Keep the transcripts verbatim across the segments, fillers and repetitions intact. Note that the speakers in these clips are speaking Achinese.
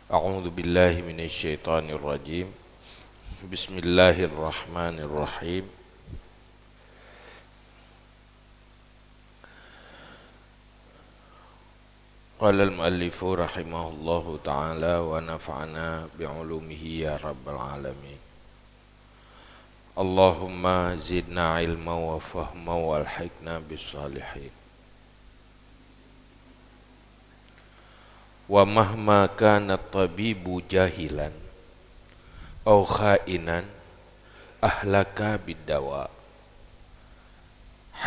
أعوذ بالله من الشيطان الرجيم. بسم الله الرحمن الرحيم. قال المؤلف رحمه الله تعالى ونفعنا بعلومه يا رب العالمين. اللهم زدنا علما وفهما وألحقنا بالصالحين. ومهما كان الطبيب جاهلا أو خائنا أهلك بالدواء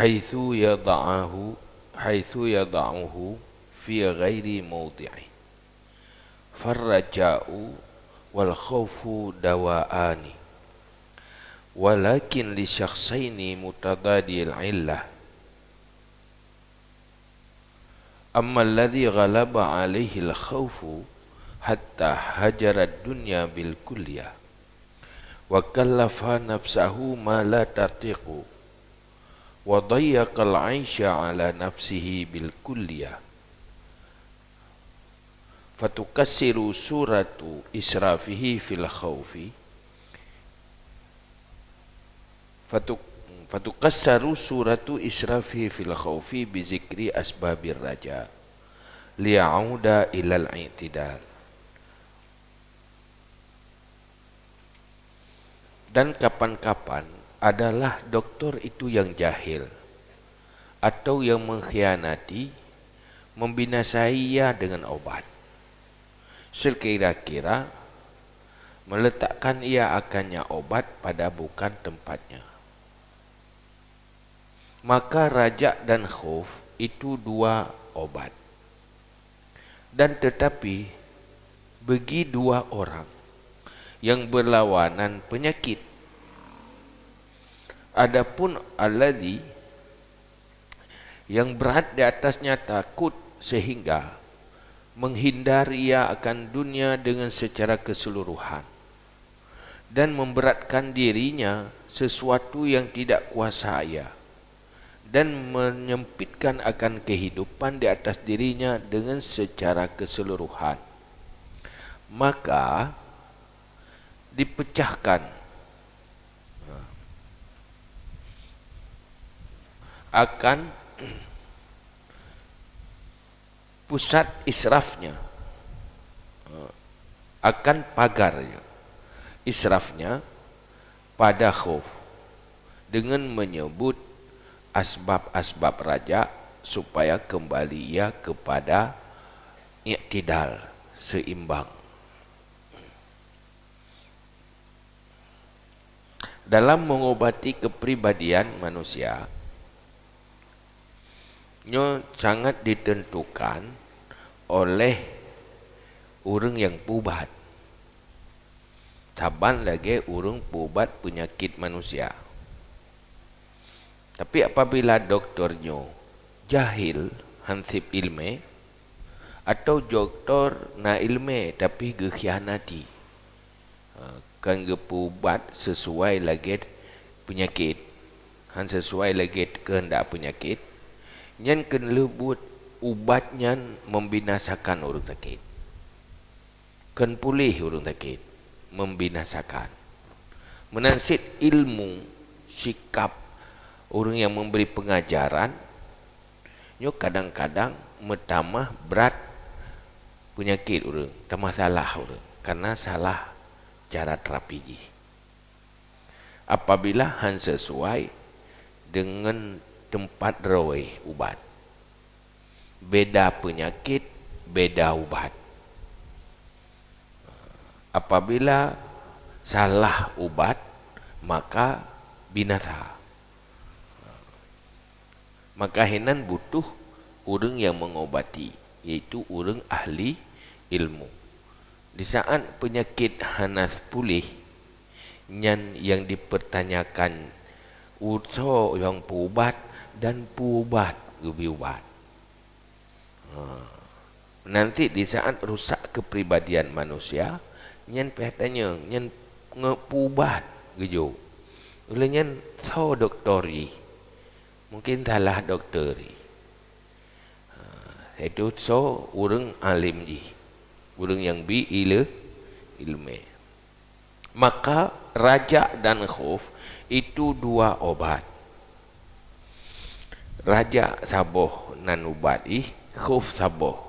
حيث يضعه، حيث يضعه في غير موضعه. فالرجاء والخوف دواءان، ولكن لشخصين متضادي العلة. أما الذي غلب عليه الخوف حتى هجر الدنيا بالكلية، وكلف نفسه ما لا تطيق، وضيق العيش على نفسه بالكلية، فتكسر صورة إسرافه في الخوف، فتك-، فتكسر صورة إسرافه في الخوف بذكر أسباب الرجاء ليعود إلى الاعتدال. Dan kapan-kapan adalah doktor itu yang jahil atau yang mengkhianati, membinasai ia dengan obat, sekira-kira meletakkan ia akannya obat pada bukan tempatnya. Maka rajak dan khauf itu dua obat. Dan tetapi, bagi dua orang yang berlawanan penyakit. Adapun alladzi yang berat di atasnya takut sehingga menghindar ia akan dunia dengan secara keseluruhan dan memberatkan dirinya sesuatu yang tidak kuasa ia, dan menyempitkan akan kehidupan di atas dirinya dengan secara keseluruhan, maka dipecahkan akan pusat israfnya, akan pagar israfnya pada khauf, dengan menyebut asbab-asbab rajak supaya kembali ia kepada i'tidal, seimbang. Dalam mengobati kepribadian manusia, nyoe sangat ditentukan oleh ureuëng nyang peuubat. Saban lagée ureuëng peuubat peunyakét manusia. Tapi apabila doktor nyoe jahil, hanseb iéleumé, atau doktor na iéleumé tapi geukhianati, ha, kon geupeuubat sesuai lagée peunyakét, hán sesuai lagée keuheundak peunyakét, nyan kon lheueh buet ubat nyan membinasakan ureuëng sakét. Kon puléh ureuëng sakét, membinasakan. Meunan cit ilmu, sikap ureuëng nyang memberi pengajaran, nyoe kadang-kadang meutamah brat peunyakét ureuëng, tamah salah ureuëng, karena salah cara terapi jih. Apabila hán sesuai deungon teumpat droe ubat, beda peunyakét, beda ubat. Apabila salah ubat, maka binasa. Maka hinan butuh ureuëng nyang mengobati, yaitu ureuëng ahli ilmu. Di saat peunyakét hana puléh, nyan nyang dipertanyakan soe nyang peuubat dan peuubat geubri ubat. Ha. Nanti di saat rusak kepribadian manusia, nyan pih tanyong, nyan nge-, peuubat geujok. Uleh nyan soe doktor jih? Mungkin salah doktor jih. Ha, itu soe ureuëng além jih. Ureuëng nyang bi ileu-, ileumé. Maka rajak dan khauf itu dua obat. Rajak saboh nan ubat ih, khauf saboh.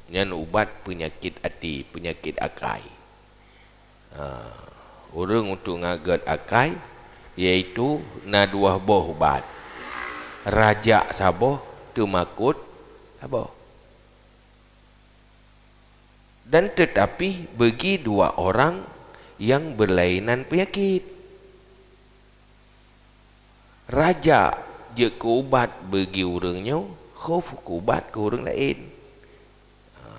Nyan ubat peunyakét até, peunyakét akai. Ha, ureuëng untuk ngagét akai, yaitu na dua boh ubat. Rajak saboh, teumakot saboh. Dan tetapi bagi dua orang yang berlainan penyakit. Rajak jeuet keu ubat bagi ureuëng nyoe, khauf keu ubat keu ureuëng laén. Ha.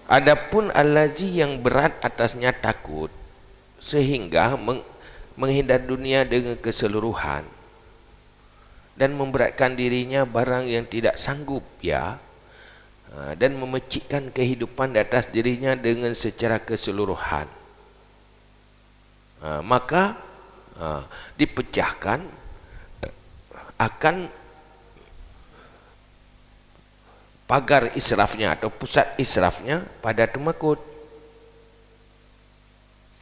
Adapun allazi yang berat atasnya takut, sehingga meng-, menghindar dunia dengan keseluruhan, dan memberatkan dirinya barang yang tidak sanggup ia, ha, dan memecikkan kehidupan di atas dirinya dengan secara keseluruhan. Ha, maka, ha, dipecahkan akan pagar israfnya atau pusat israfnya pada teumakot.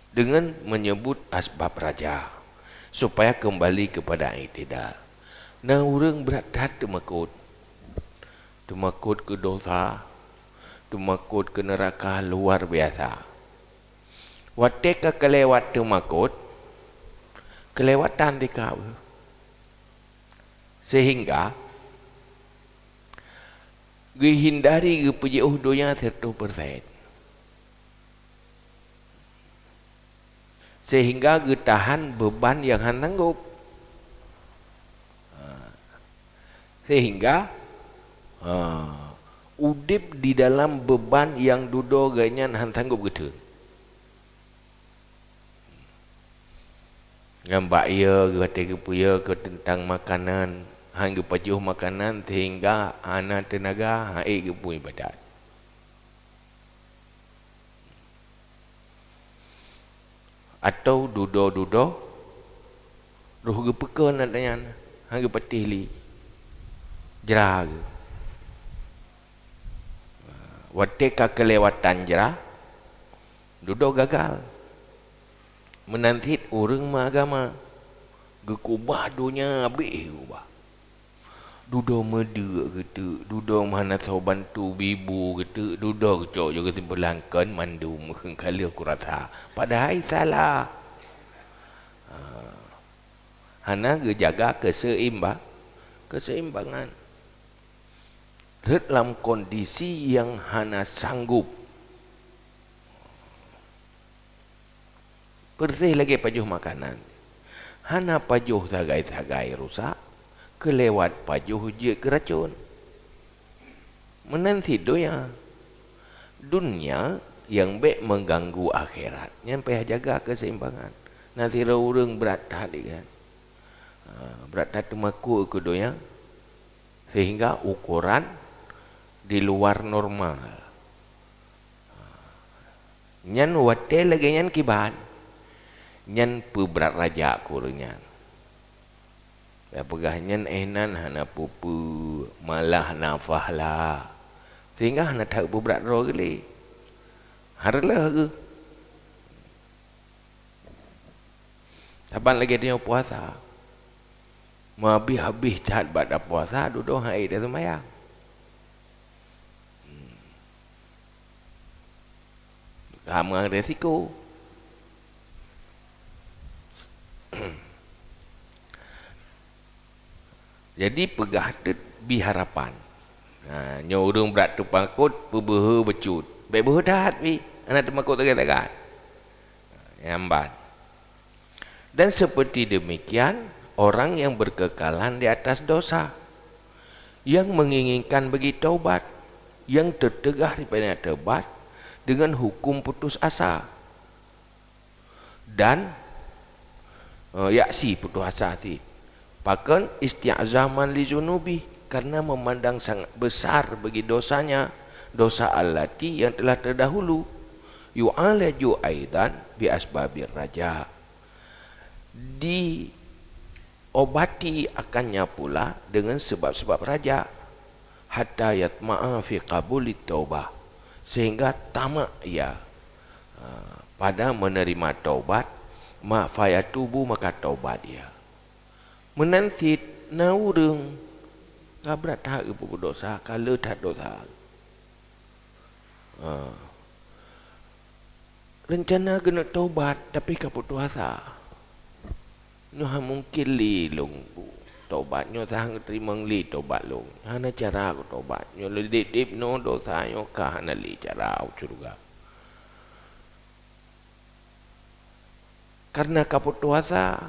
Dengan menyebut asbab rajak, supaya kembali kepada i'tidal. Na ureuëng brat that teumakot. Teumakot keu dosa, teumakot keu neuraka luar biasa. Watée ka keulewat teumakot, keulewatan tika. Sehingga geuhindari geupeujiôh donya siratoh persen. Sehingga geutahan beuban nyang hana sanggob. Ha. Sehingga, ha, udeb di dalam beuban nyang dudoe geuh nyan hana sanggob geutheun. Ngon bak ie, watée geupeuie keu teuntang makanan, han geupajoh makanan sehingga hana teunaga, han ék geupeu iébadat. Atau dudoe-dudoe, roh geupeukon ata nyan, han geupatéh lé, jra geuh. Watée ka keulewatan jra, dudoe gagal. Meunan cit ureuëng meuagama, geukeubah donya habéh geukeubah. Dudoe meudeuk geuteuk, dudoe meuhana soe bantu bibu geuteuk, dudoe geucok jih geusimpôh lam kön mandum, meuheueng ka lheueh kurasa. Padahai salah. Ha. Hana geujaga keuseimba-, keuseimbangan. Rhët lam kondisi nyang hana sanggob. Persis lagée pajoh makanan. Hana pajoh sagai-sagai rusak, keulewat pajoh jeuet keu racon. Meunan cit donya. Donya nyang bék meuganggu akhirat, nyan payah jaga keuseimbangan. Na sidroe ureuëng brat that, kan? Ha, brat that teumakot keu donya. Sehingga ukoran di luar normal. Nyan watée lagée nyan kiban, nyan peubrat rajak keu ureuëng nyan. Nyang peugah nyan éh nan hana peue-peue, malah nafah la, sehingga hana that peubrat droe geuh lé. Hareuloh geuh. Saban lagée tanyoe puasa. Meuhabéh-habéh that bak tapuasa, dudoe han ék taseumayang. Hmm. Ka meuang resiko. Jadi, peugah teuk bi harapan. Ha, nyoe ureuëng brat teumakot peubeuhe bacut. Bék beuhe that pih, hana teumakot sagai-sagai. Nyan ban. Dan seperti demikian, orang yang berkekalan di atas dosa, yang menginginkan bagi taubat, yang tertegah daripada taubat dengan hukum putus asa. Dan, eh, yaksi, putus asa cit. Pakon? Isti'zaman li zunubi, karena memandang sangat besar bagi dosanya, dosa allati yang telah terdahulu. Yu'alaju aidan bi asbabir raja. Diobati akannya pula dengan sebab-sebab raja. hatta yatma'a fi qabulit taubah, sehingga tamak ia, ha, pada menerima taubat, ma fayatubu, maka taubat ia. Meunan cit na ureuëng ka brat that geupeubuet desya, ka le that desya. Ha. Rencana keuneuk taubat, tapi ka putus asa. Nyoe han mungken lé lôn taubat, nyoe han geuteurimong lé taubat lôn. Hana cara keu taubat. Nyoe lé deb-deb nyoe desya nyoe ka hana lé cara u syeuruga. Karena ka putus asa,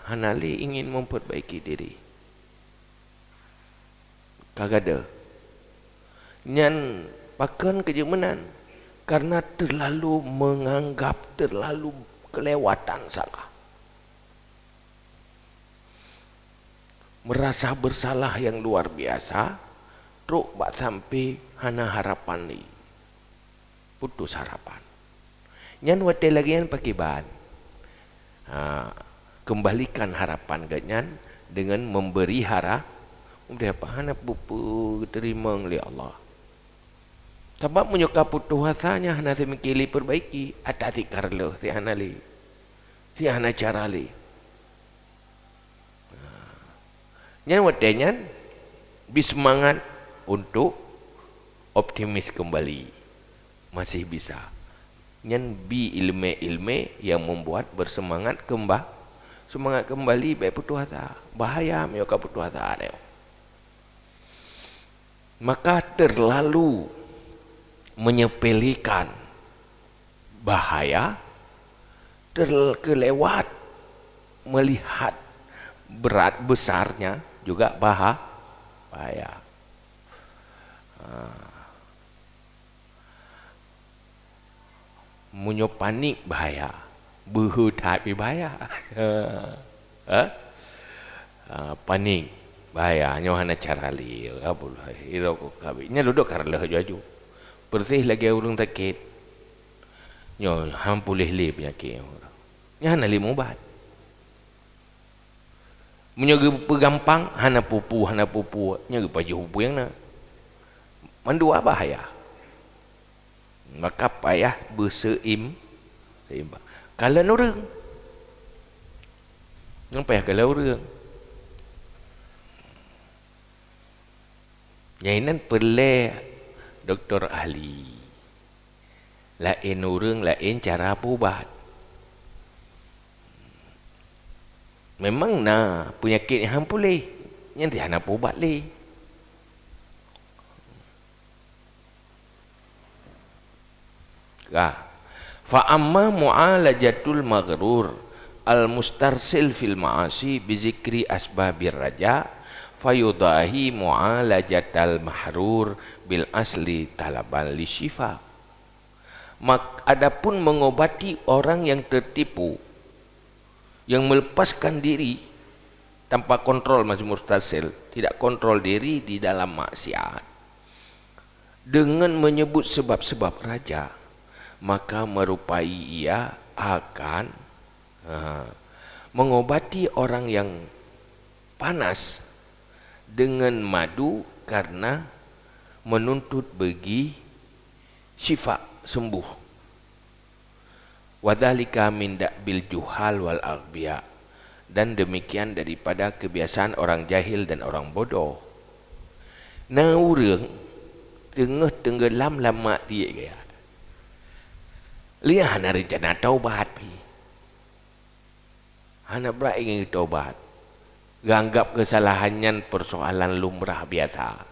hana lé ingin memperbaiki diri. Ka gadôh. Nyan pakon keuh jeuet meunan? Karena terlalu menganggap, terlalu kelewatan salah. Merasa bersalah yang luar biasa, trok bak sampai hana harapan lé. Putus harapan. Nyan watée lagée nyan pakriban? Ha, kembalikan harapan geuhnyan dengan memberi hara-, memberi apa? Hana peue-peue geuteurimong lé Allah. Sabab meunyoe ka putus asa, nyan hana seumiké lé perbaiki, ata si ka reuloh, si hana lé, si hana cara lé. Nyan watée nyan, bri seumangat untuk optimis kembali. Masih bisa. Nyan bri iéleumé-iéleumé nyang membuat berseumangat keumba-, seumangat kembali bék putus asa. Bahaya meunyoe ka putus asa nyoe. Maka terlalu menyepelekan bahaya, terkelewat melihat berat besarnya juga baha-, bahaya. Ha. Meunyoe panik bahaya, beuhe that pih bahaya. Ha? Ha, panik bahaya, nyoe hana cara lé, ka puléh, irok ka abéh. Nyan dudoe ka reuloh aju-aju. Persis lagée ureuëng sakét. Nyoe han puléh lé peunyakét nyoe. Nyan hana lé mubat. Meunyoe geupeugampang, hana peue-peue, hana peue-peue, nyoe geupajoh peue-peue nyang na. Mandua bahaya. Maka payah beuseim-, seimbang. Kalon ureuëng. Nyan payah kalon ureuëng. Nyang inan peureulée dokto ahli. Laén ureuëng, laén cara peuubat. Memang na peunyakét nyang han puléh, nyan hana peuubat lé. Ka. Fa amma mu'alajatul maghrur al-mustarsil fil ma'asi bi zikri asbabir raja, fayudahi mu'alajatal mahrur bil asli talaban lisyifa. Mak-, adapun mengobati orang yang tertipu, yang melepaskan diri tanpa kontrol, masih mustarsil, tidak kontrol diri di dalam maksiat, dengan menyebut sebab-sebab raja, maka merupai ia akan, ha, mengobati orang yang panas dengan madu karena menuntut bagi syifa, sembuh. Wadzalika min da'bil juhal wal aghbiya, dan demikian daripada kebiasaan orang jahil dan orang bodoh. Na ureuëng teungoh teunggelam lam maksiat gaya. Lé hana reuncana taubat pih. Hana brat ingin taubat. Geuanggab keusalahan nyan peusoalan lumrah biasa.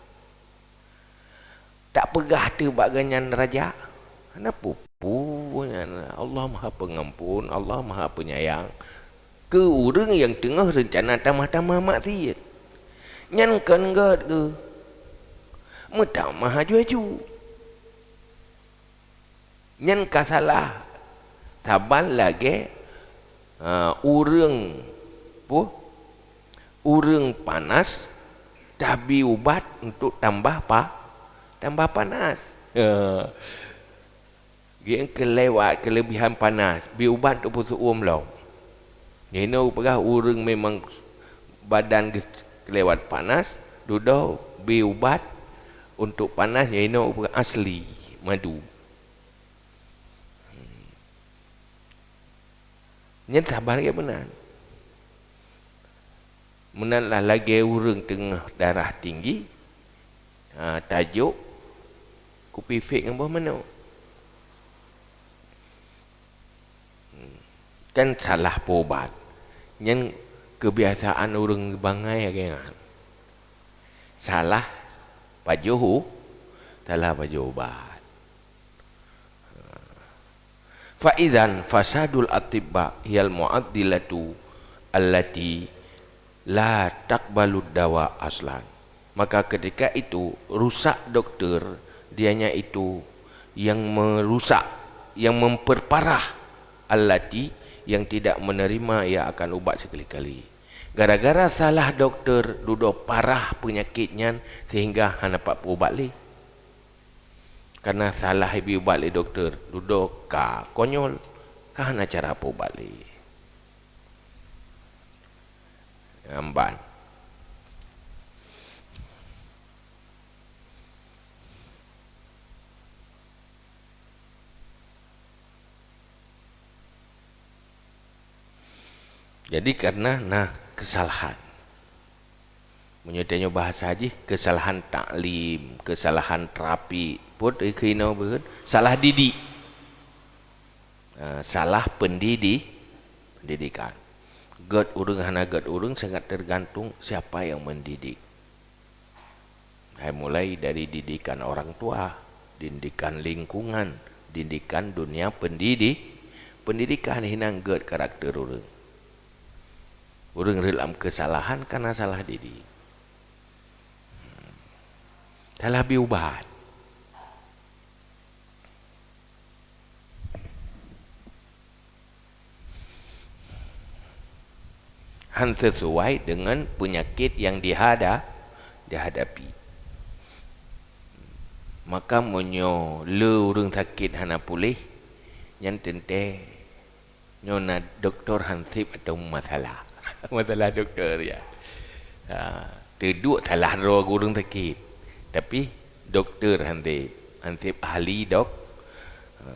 Tak peugah teuh bak geuhnyan raja, hana peue-peue nyan. Allah Maha Pengampun, Allah Maha Penyayang. Keu ureuëng nyang teungoh reuncana tamah-tamah maksiat, nyan kon gét geuh, meutamah aju-aju. Nyan ka salah. Saban lagée, ha, ureuëng, puh, ureuëng panas tabi ubat untuk tambah pa-, tambah panas. Geuh keulewat keulebihan panas, bi ubat untuk peuseu'uem lom. Jinoe peugah ureuëng memang badan geuh keulewat panas, dudoe bi ubat Untuk panas nyoe inoe asli madu. Nyan saban lagèe meunan. Meunan lah lagèe ureueng teungoh darah tinggi, ha, tajok kupi fik ngon boh manok. Hmm. Kan salah peuubat. Nyan keubiasaan ureueng bangai lagèe nyan. Salah pajoh u-, salah pajoh ubat. Fa idzan fasadul atibba hiyal mu'addilatu allati la taqbalud dawa aslan. Maka ketika itu rusak dokter, dianya itu yang merusak, yang memperparah allati yang tidak menerima ia akan ubat sekali-kali. Gara-gara salah dokter, dudoe parah peunyakét nyan sehingga hana pat peuubat lé. Karena salah ibi ubat lé dokter, dudoe ka konyol, ka hana cara peuubat lé. Nyan ban. Jadi, karena na keusalahan. Meunyoe tanyoe bahasa jih, keusalahan taklim, keusalahan terapi, put keunoe beuet, salah didik. Ah, salah pendidi-, pendidikan. Gèt ureueng hana gèt ureueng sangat tergantung siapa yang mendidik. Hai mulai dari didikan orang tua, didikan lingkungan, didikan dunia pendidi-, pendidikan hinan gèt karakter ureueng. Ureueng reulam keusalahan karena salah didik. Salah bi ubat. Han sesuai dengan penyakit yang dihada-, dihadapi. Maka meunyoe le ureueng sakét hana puléh, nyan teuntèe nyoe na doktor han sép atau masalah. Masalah doktor, ya. Ha, teuduek salah droe ureueng sakét. Tapi doktor han sép, han sép ahli dok-,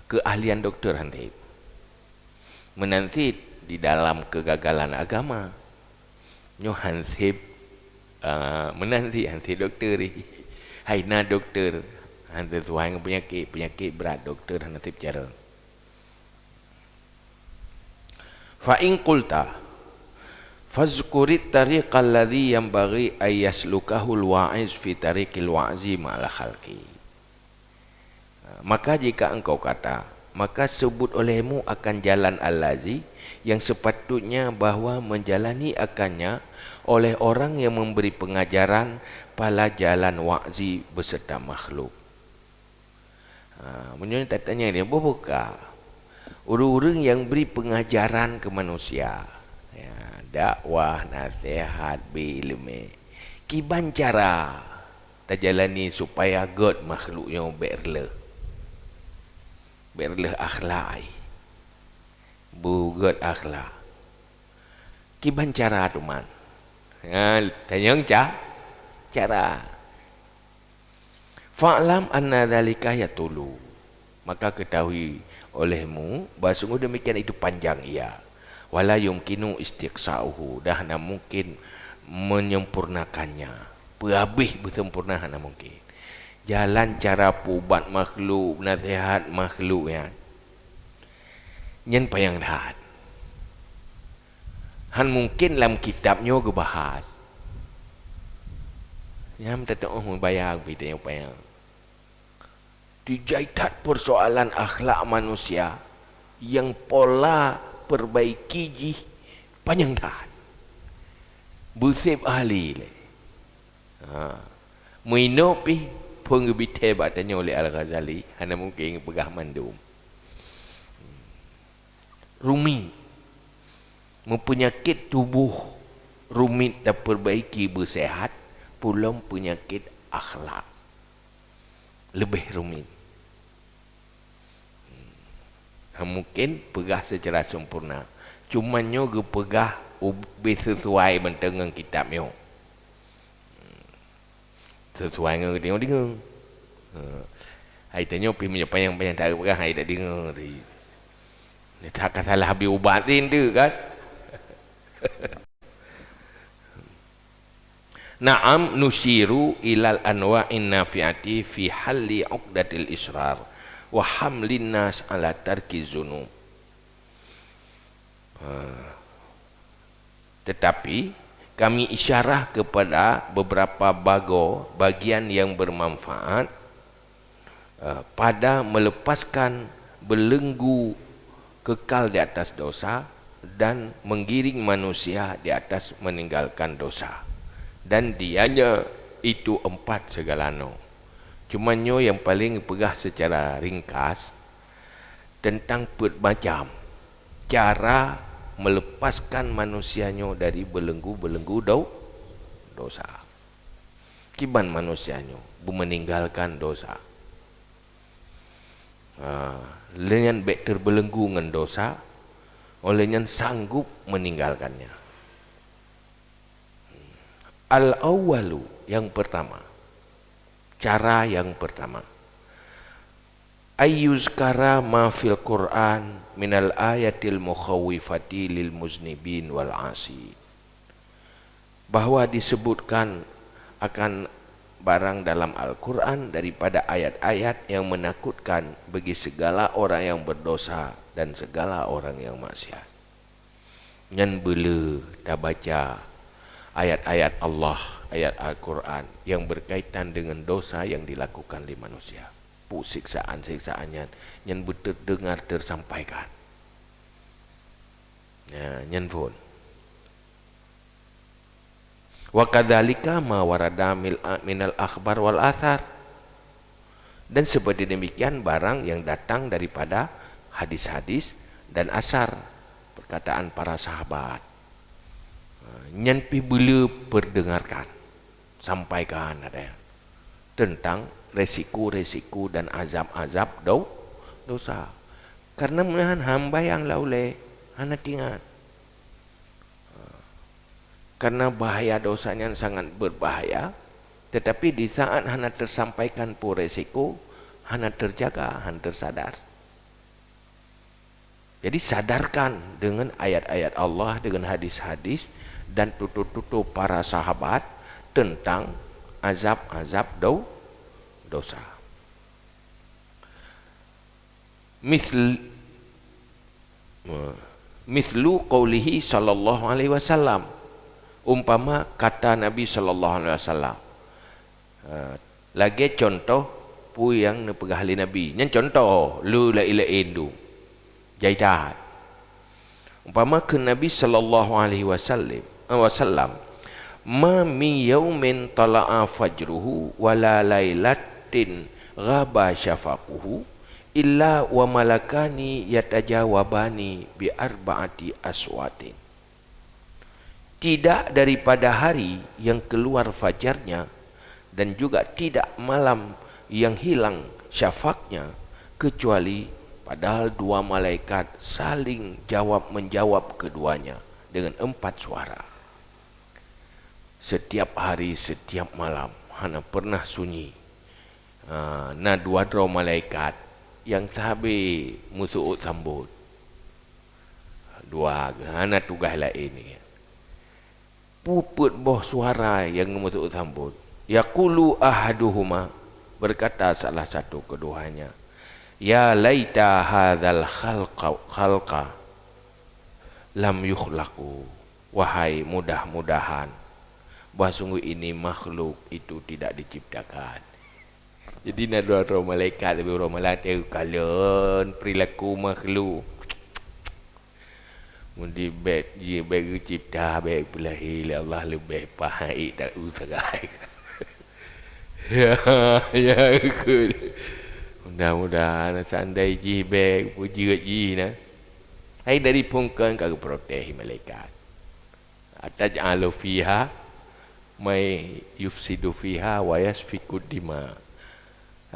keahlian doktor han sép. Meunan cit di dalam keugagalan agama. Nyoe han sép, ah, meunan cit han sép doktor. Hai na doktor han sesuai ngon peunyakét, peunyakét brat doktor hana sép carông. Fa in qulta, fazkurit tariqal ladzi yanbaghi ay yaslukahul wa'iz fi tariqil wa'zi ma'al khalqi. Maka jika engkau kata, maka sebut olehmu akan jalan allazi yang sepatutnya bahwa menjalani akannya oleh orang yang memberi pengajaran pala jalan wa'zi beserta makhluk. Ha, meunyoe tatanyong dia, beubuka ureueng-ureueng nyang bri peungajaran keu manusia, ya, dakwah, naseuhat, bi iéleumé. Kiban cara tajalani supaya gèt makhluk nyoe bèk reuloh, bèk reuloh akhlak, beu gèt akhlak. Kiban cara teuma? Ha, tanyong ca-, cara. Fa'lam anna dzalika yatulu. Maka ketahui olehmu bahwa sungguh demikian itu panjang ia. Wala yumkinu istiqsa'uhu, dan hana mungkin menyempurnakannya. Peuhabéh beusempurna hana mungkin. Jalan cara peuubat makhluk, naseuhat makhluk nyan, nyan panyang that. Han mungken lam kitab nyoe geubahas. Nyan teutu'oh meubayang pih tanyoe panyang. Dijai that peusoalan akhlak manusia nyang pola peubaiki jih panyang that. Beuseb ahli lé. Ha. Meuinoe pih phon geubithèe bak tanyoe lé Al-Ghazali, hana mungken geupeugah mandum. Rumit. Meupeunyakét tuboh rumit tapeubaiki beuseuhat, peue lom peunyakét akhlak leubeh rumit. Hana mungken peugah seucara sempurna. Cuma nyoe geupeugah ubé sisuai mantong ngon kitab nyoe. Sesuai ngon geudeungoe-deungoe. Ha. Hai tanyoe pih meunyoe panyang-panyang tapeugah hai tadeungoe tadi. Ni that ka salah bri ubat teuh kan? Na'am, nusyiru ilal anwa'in nafi'ati fi halli 'uqdatil israr wa hamlin nas ala tarki zunub. Ha. Tetapi, kami isyarah kepada beberapa bago, bagian yang bermanfaat, eh, pada melepaskan belenggu kekal di atas dosa dan menggiring manusia di atas meninggalkan dosa. Dan dianya itu empat segala no. Cuma nyoe yang paling peugah secara ringkas tentang peuet macam cara melepaskan manusia nyoe dari belenggu-belenggu do-, dosa. Kiban manusia nyoe beumeuninggalkan dosa. Ha, lé nyan bék teubelenggu ngon dosa, oleh nyan sanggup meninggalkannya. Al-awwalu, yang pertama. Cara yang pertama. Ayyuzkara ma fil Qur'an minal ayatil mukhawwifati lil muznibin wal 'asi. Bahwa disebutkan akan barang dalam Al-Quran daripada ayat-ayat yang menakutkan bagi segala orang yang berdosa dan segala orang yang maksiat. Nyan beu le tabaca ayat-ayat Allah, ayat Al-Quran yang berkaitan dengan dosa yang dilakukan lé manusia. Peue siksaan-siksaan nyan, nyan beuteudeungar teusampaikan. Ya, nyan phon. Wa kadzalika ma warada mil-, minal akhbar wal athar. Dan seperti demikian barang yang datang daripada hadis-hadis dan asar, perkataan para sahabat. Ha, nyan pih beu le peudengarkan, sampaikan ada tentang resiko-resiko dan azab-azab do-, dosa. Karena meunahan hamba nyang laulée hana tingat. Karena bahaya dosa nyan sangat berbahaya, tetapi di saat hana tersampaikan pun resiko, hana terjaga, hana tersadar. Jadi sadarkan dengan ayat-ayat Allah, dengan hadis-hadis, dan tutur-tutur para sahabat tentang azab-azab do-, dosa. Misl-, mislu qaulihi sallallahu alaihi wasallam. Umpama kata Nabi sallallahu alaihi wasallam. Ha, lagée contoh peue nyang neupeugah lé Nabi. Nyan contoh, le laén-laén dum. Jai that. Umpama kheun Nabi sallallahu alaihi wasallim, eh, wasallam, "Ma min yaumin tala'a fajruhu wa la lailatin ghaba syafaquhu illa wa malakani yatajawabani bi arba'ati aswatin." Tidak daripada hari yang keluar fajarnya dan juga tidak malam yang hilang syafaknya, kecuali padahal dua malaikat saling jawab-menjawab keduanya dengan empat suara. Setiap hari, setiap malam, hana pernah sunyi. Ha, na dua droe malaikat nyang sabe meuseuôt sambot. Dua, hana tugaih laén. Peuet boh suara nyang meuseuôt sambot. Yaqulu ahaduhuma, berkata salah satu keduanya, "Ya laita hadzal khalqa, khalqa lam yukhlaqu." Wahai mudah-mudahan, bahwa sungguh ini makhluk itu tidak diciptakan. Jadi na dua droe malaikat, tapi droe malaikat kalon perilaku makhluk. Mun di bék, jih bék geucipta, bék peulahé lé Allah leubeh paih ék taeu sagai. Ya, ya, ikut. Mudah-mudahan seandai jih bék peujeuet jih na. Hai dari phungkeun ka geuprotes malaikat. "Ataj'alu fiha may yufsidu fiha wa yasfikud dima."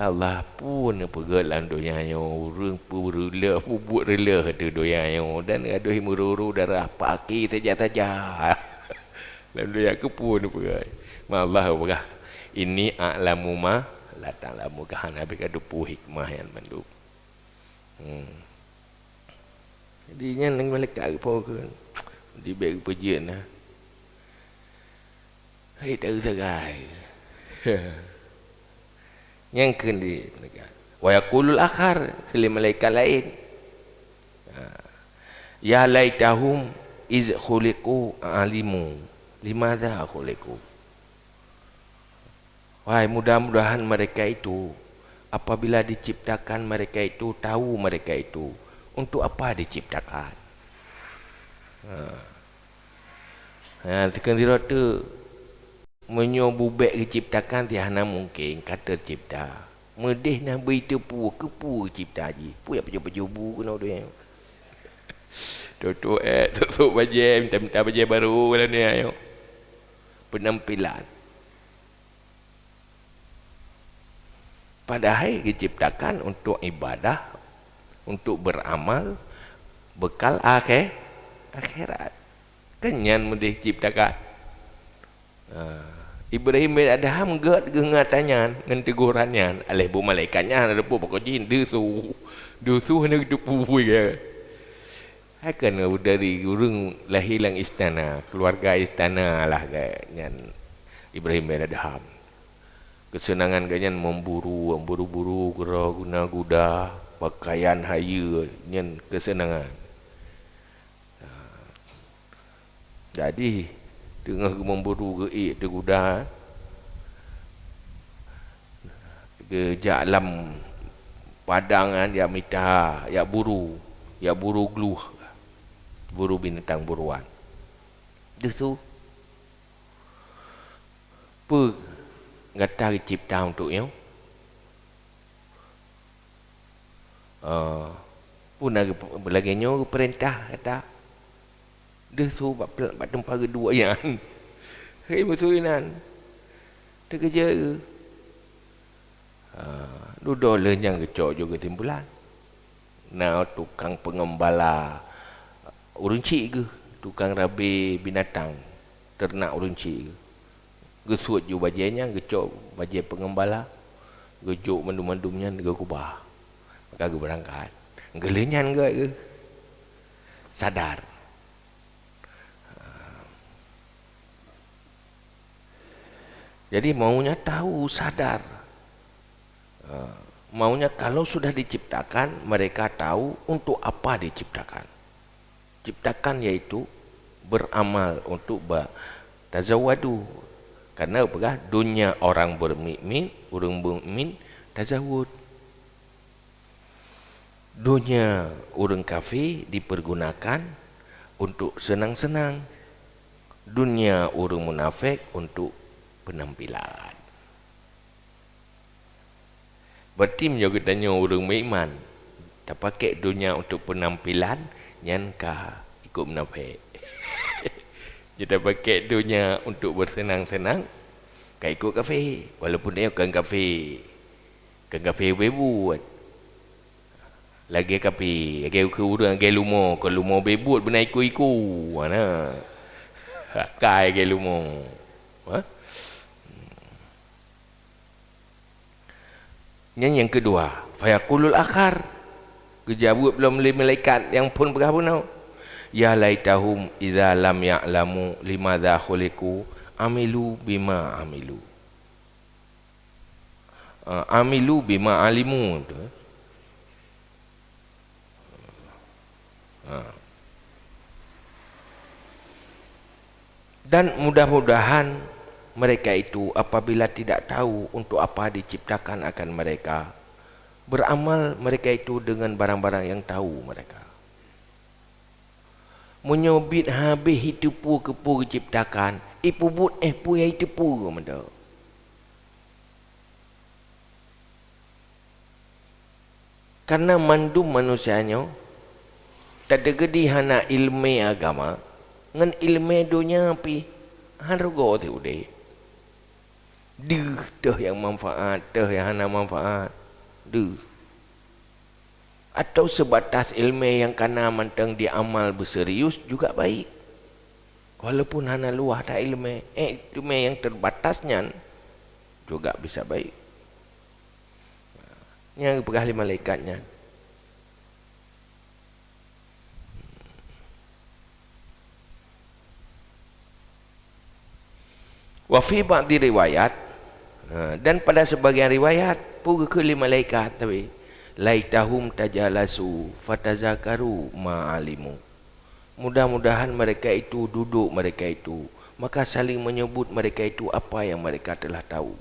Allah, peue neupeugét lam donya nyoe, ureuëng peureuloh, peubuet reuloh ateueh donya nyoe, dan gadôh meururu darah paké saja-saja. Lam donya keupeue neupeugét? Ma Allah peugah, "Inni a'lamu ma la ta'lamun." Ka hana bèk ka teupeue hikmah nyan mandum. Hmm. Jadi nyan malaikat geupeugah, "Di bèk geupeujeuet na." Hai taeu sagai. Nyang kheun di, "Wa yaqulul akhar," kheun lé malaikat laén. Ha. "Ya laitahum iz khuliqu alimu limadza khuliqu." Wahai, mudah-mudahan mereka itu, apabila diciptakan mereka itu, tahu mereka itu untuk apa diciptakan. Ha. Ha, seukheun sidroe teuk, meunyoe bubèk geuciptakan, ti hana mungken ka teucipta. Meudeh na bri teupeue, keupeue geucipta jih? Peue jak pajoh-pajoh bu keunoe deh? Tutup, eh, tutup bajèe, minta-minta bajèe barô lam nyoe. Penampilan. Padahai geuciptakan untuk ibadah, untuk beramal, bekal akhé-, akhirat. Kan nyan meudeh ciptakan. Ha, Ibrahim bin Adham gèt geuh ngon ata nyan, ngon teugoran nyan, aléh buet malaikat nyan hana teupeue pakon jih, deuh su, deuh su hana geuteupeue. Hai kan dari ureueng lahé lam istana, keuluwarga istana lah nyan Ibrahim bin Adham. Keuseunangan geuh nyan memburu, memburu-buru, keudroe guna kuda, pakaian hayeue, nyan keuseunangan. Jadi, teungoh geumemburu geuék teuh kuda, geujak lam padang nyan jak mita, jak buru, jak buru glueh, buru binatang buruan. Deuh su, "Peue gata geucipta untuk nyoe?" "Eh, peue na geup-, lagèe nyoe geupeurintah gata?" Deuh su bak pel-, bak teumpat geuduek nyan. Hei, meusui nan. Teukeujot geuh. Ha, dudoe lheueh nyan geucok jih keusimpulan. Na tukang peungeumbala ureueng chik geuh, tukang rabe binatang, teurenak ureueng chik geuh. Geusuet ju bajèe nyan, geucok bajèe peungeumbala, geujok mandum-mandum nyan geukeubah. Maka geubeurangkat. Geulheueh nyan geuh, geuh sadar. Jadi, maunya tahu, sadar. Ha, maunya kalau sudah diciptakan, mereka tahu untuk apa diciptakan. Ciptakan yaitu beramal untuk ba-, tazawwadu. Karena peugah, "Dunia orang bermukmin, ureueng mukmin tazawud." Dunia ureueng kafé dipergunakan untuk seunang-seunang. Dunia ureueng munafék untuk penampilan. Berarti meunyoe geutanyoe ureueng meuiman, tapakék donya untuk peunampilan, nyan ka ikot munafék. Nyoe tapakék donya untuk beuseunang-seunang, ka ikot kafé, walaupun nyoe kon kafé, kon kafé ubé buet. Lagée kafé, lagée keu ureueng lagée lumo, kon lumo ubé buet beuna iko-iko, na. Akai lagée lumo. Ha? Nyan nyang keudua, fayaqulul akhar. Geujaweueb lom lé malaikat nyang phon peugah bunoe, "Ya laitahum idza lam ya'lamu limadza khuliqu, amilu bima amilu." Ah, amilu bima alimu tu. Ha. Dan mudah-mudahan mereka itu apabila tidak tahu untuk apa diciptakan akan mereka, beramal mereka itu dengan barang-barang yang tahu mereka. Meunyoe bit habéh jiteupeue keupeue geuciptakan, ipeubuet éh peue nyang jiteupeue mantong. Kareuna mandum manusia nyoe tateukeudi hana iéleumé agama, ngon iéleumé donya pih hana rugoe teuh udeb. Deuh, teuh nyang manfaat, teuh nyang hana manfaat. Deuh. Atau seubatas iéleumé nyang kana mantong jiamal beuserius juga baik. Walaupun hana luwah that iéleumé, eh, iéleumé nyang teubatas nyan, Juga bisa baik. Nyang geupeugah lé malaikat nyan. Wa fi ba'di riwayat, ha, dan pada sebagian riwayat, peue geukheun lé malaikat, tapi, "Laitahum tajalasu fatazakaru ma alimu." Mudah-mudahan mereka itu duduk mereka itu, maka saling menyebut mereka itu apa yang mereka telah tahu.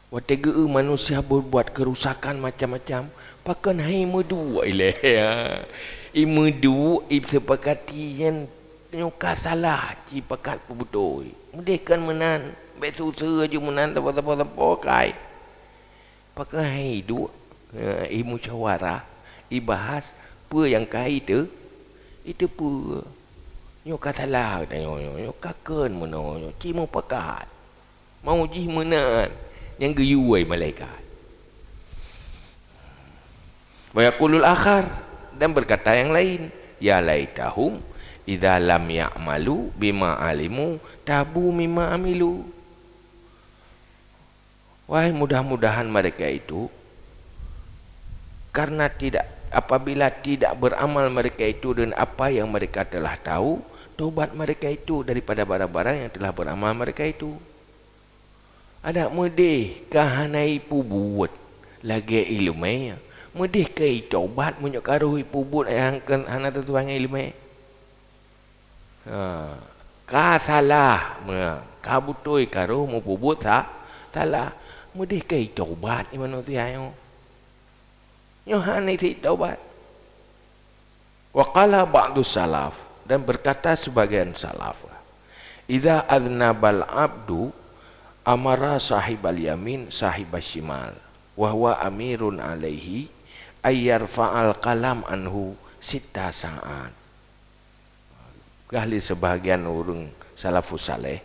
Watée geu manusia berbuat kerusakan macam-macam, pakon hai meuduek ilée, ya. I meuduek, i seupakati nyan nyoe ka salah, ci pakat peubeutôi. Meudeh kon meunan, bék suse aju meunan, sapo-sapo-sapo kai. Pakon hai duek, ya, i musyawarah, i bahas, peue nyang ka i teu-, i teupeue. Nyoe ka salah geutanyoe, nyoe, nyoe ka kon meunoe, nyoe ci mupakat. Mau jih meunan nyang geuyue malaikat. Wa yaqulul akhar, dan berkata yang lain, "Ya laitahum idza lam ya'malu bima alimu tabu mimma amilu." Wahai mudah-mudahan mereka itu, karena tidak, apabila tidak beramal mereka itu dengan apa yang mereka telah tahu, tobat mereka itu daripada barang-barang yang telah beramal mereka itu. Adak meudeh ka hana ipeubuet lagée iéleumé, meudeh ka itobat meunyoe ka roh ipeubuet nyang kon hana teusuai ngon iéleumé. Ha, ka salah, meunan, ka beutôi ka roh meupeubuet sa-, salah, meudeh ka itobat manusia nyoe. Nyoe hana isi tobat. Wa qala ba'du salaf, dan berkata sebagian salaf, "Idza aznabal abdu amara sahibal yamin sahibas shimal, wa huwa amirun alaihi ay yarfa'al qalam anhu sitta sa'at." Peugah lé sebahagian ureuëng salafus saleh,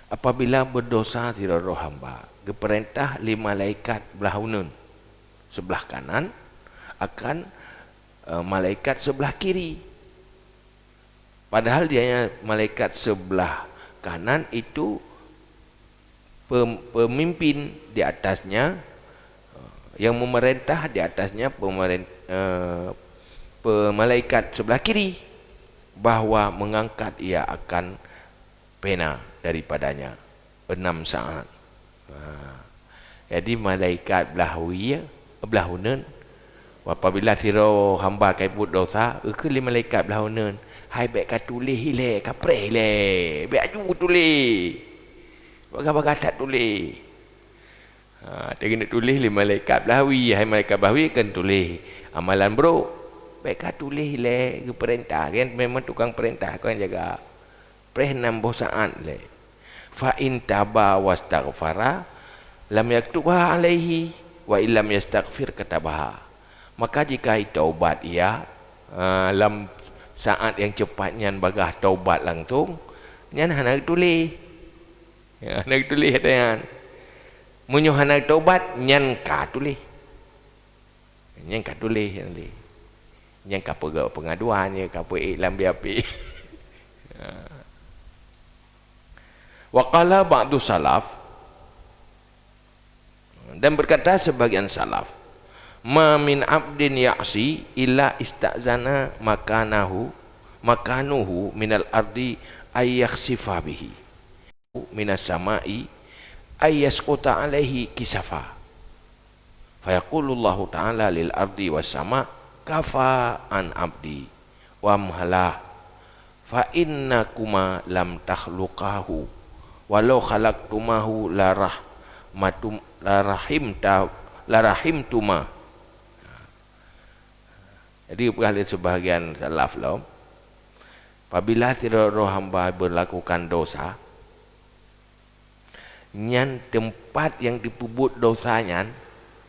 apabila berdosa sidroe hamba, geupeurintah lé malaikat blah uneuen, seublah kanan, akan, eh, malaikat seublah kiri. Padahal dianya malaikat seublah kanan itu pem-, pemimpin di atasnya, yang memerintah di atasnya pemeren-, eh, pe-, malaikat sebelah kiri, bahwa mengangkat ia akan pena daripadanya enam saat. Ha. Jadi, malaikat belah wie, belah uneuen, apabila sidroe hamba ka buet dosa, geukheun lé malaikat belah uneuen, "Hai, bék ka tuléh ilée, ka preh ilée, bék aju tuléh. Bagah-bagah that tuléh." Ha, teungoh tuléh lé malaikat belah wie, hai malaikat belah wie kan tuléh amalan brok. Bék ka tuléh ilée, geupeurintah. Kan memang tukang peurintah, kan jaga. Preh enam boh saat lé. Fa in taba wastaghfara, lam yaktubha alaihi, wa illam yastaghfir katabaha. Maka jika taubat ia, ha, lam saat yang cepat nyan bagah taubat langsung, nyan hana tuléh. Ya, hana tuléh ata nyan. Meunyoe hana taubat, nyan ka tuléh. Nyan ka tuléh, nyan tuléh. Nyan ka peugah pengaduan, nyan ka peuék lam B A P. Ya. Wa qala ba'du salaf, dan berkata sebagian salaf, "Ma min abdin ya'si illa ista'zana makanahu, makanuhu minal ardi ay yakhsifa bihi." Minas sama'i ay yasquta alaihi kisafa. Fayaqulullahu ta'ala lil ardi was sama, "Kafa an abdi, wamhalah, fa innakuma lam takhluqahu, walau khalaqtumahu larahmatum-, larahimta-, larahimtuma." Jadi, peugah lé sebahagian salaf lom, apabila sidroe hamba melakukan dosa, nyan teumpat nyang teupeubuet dosa nyan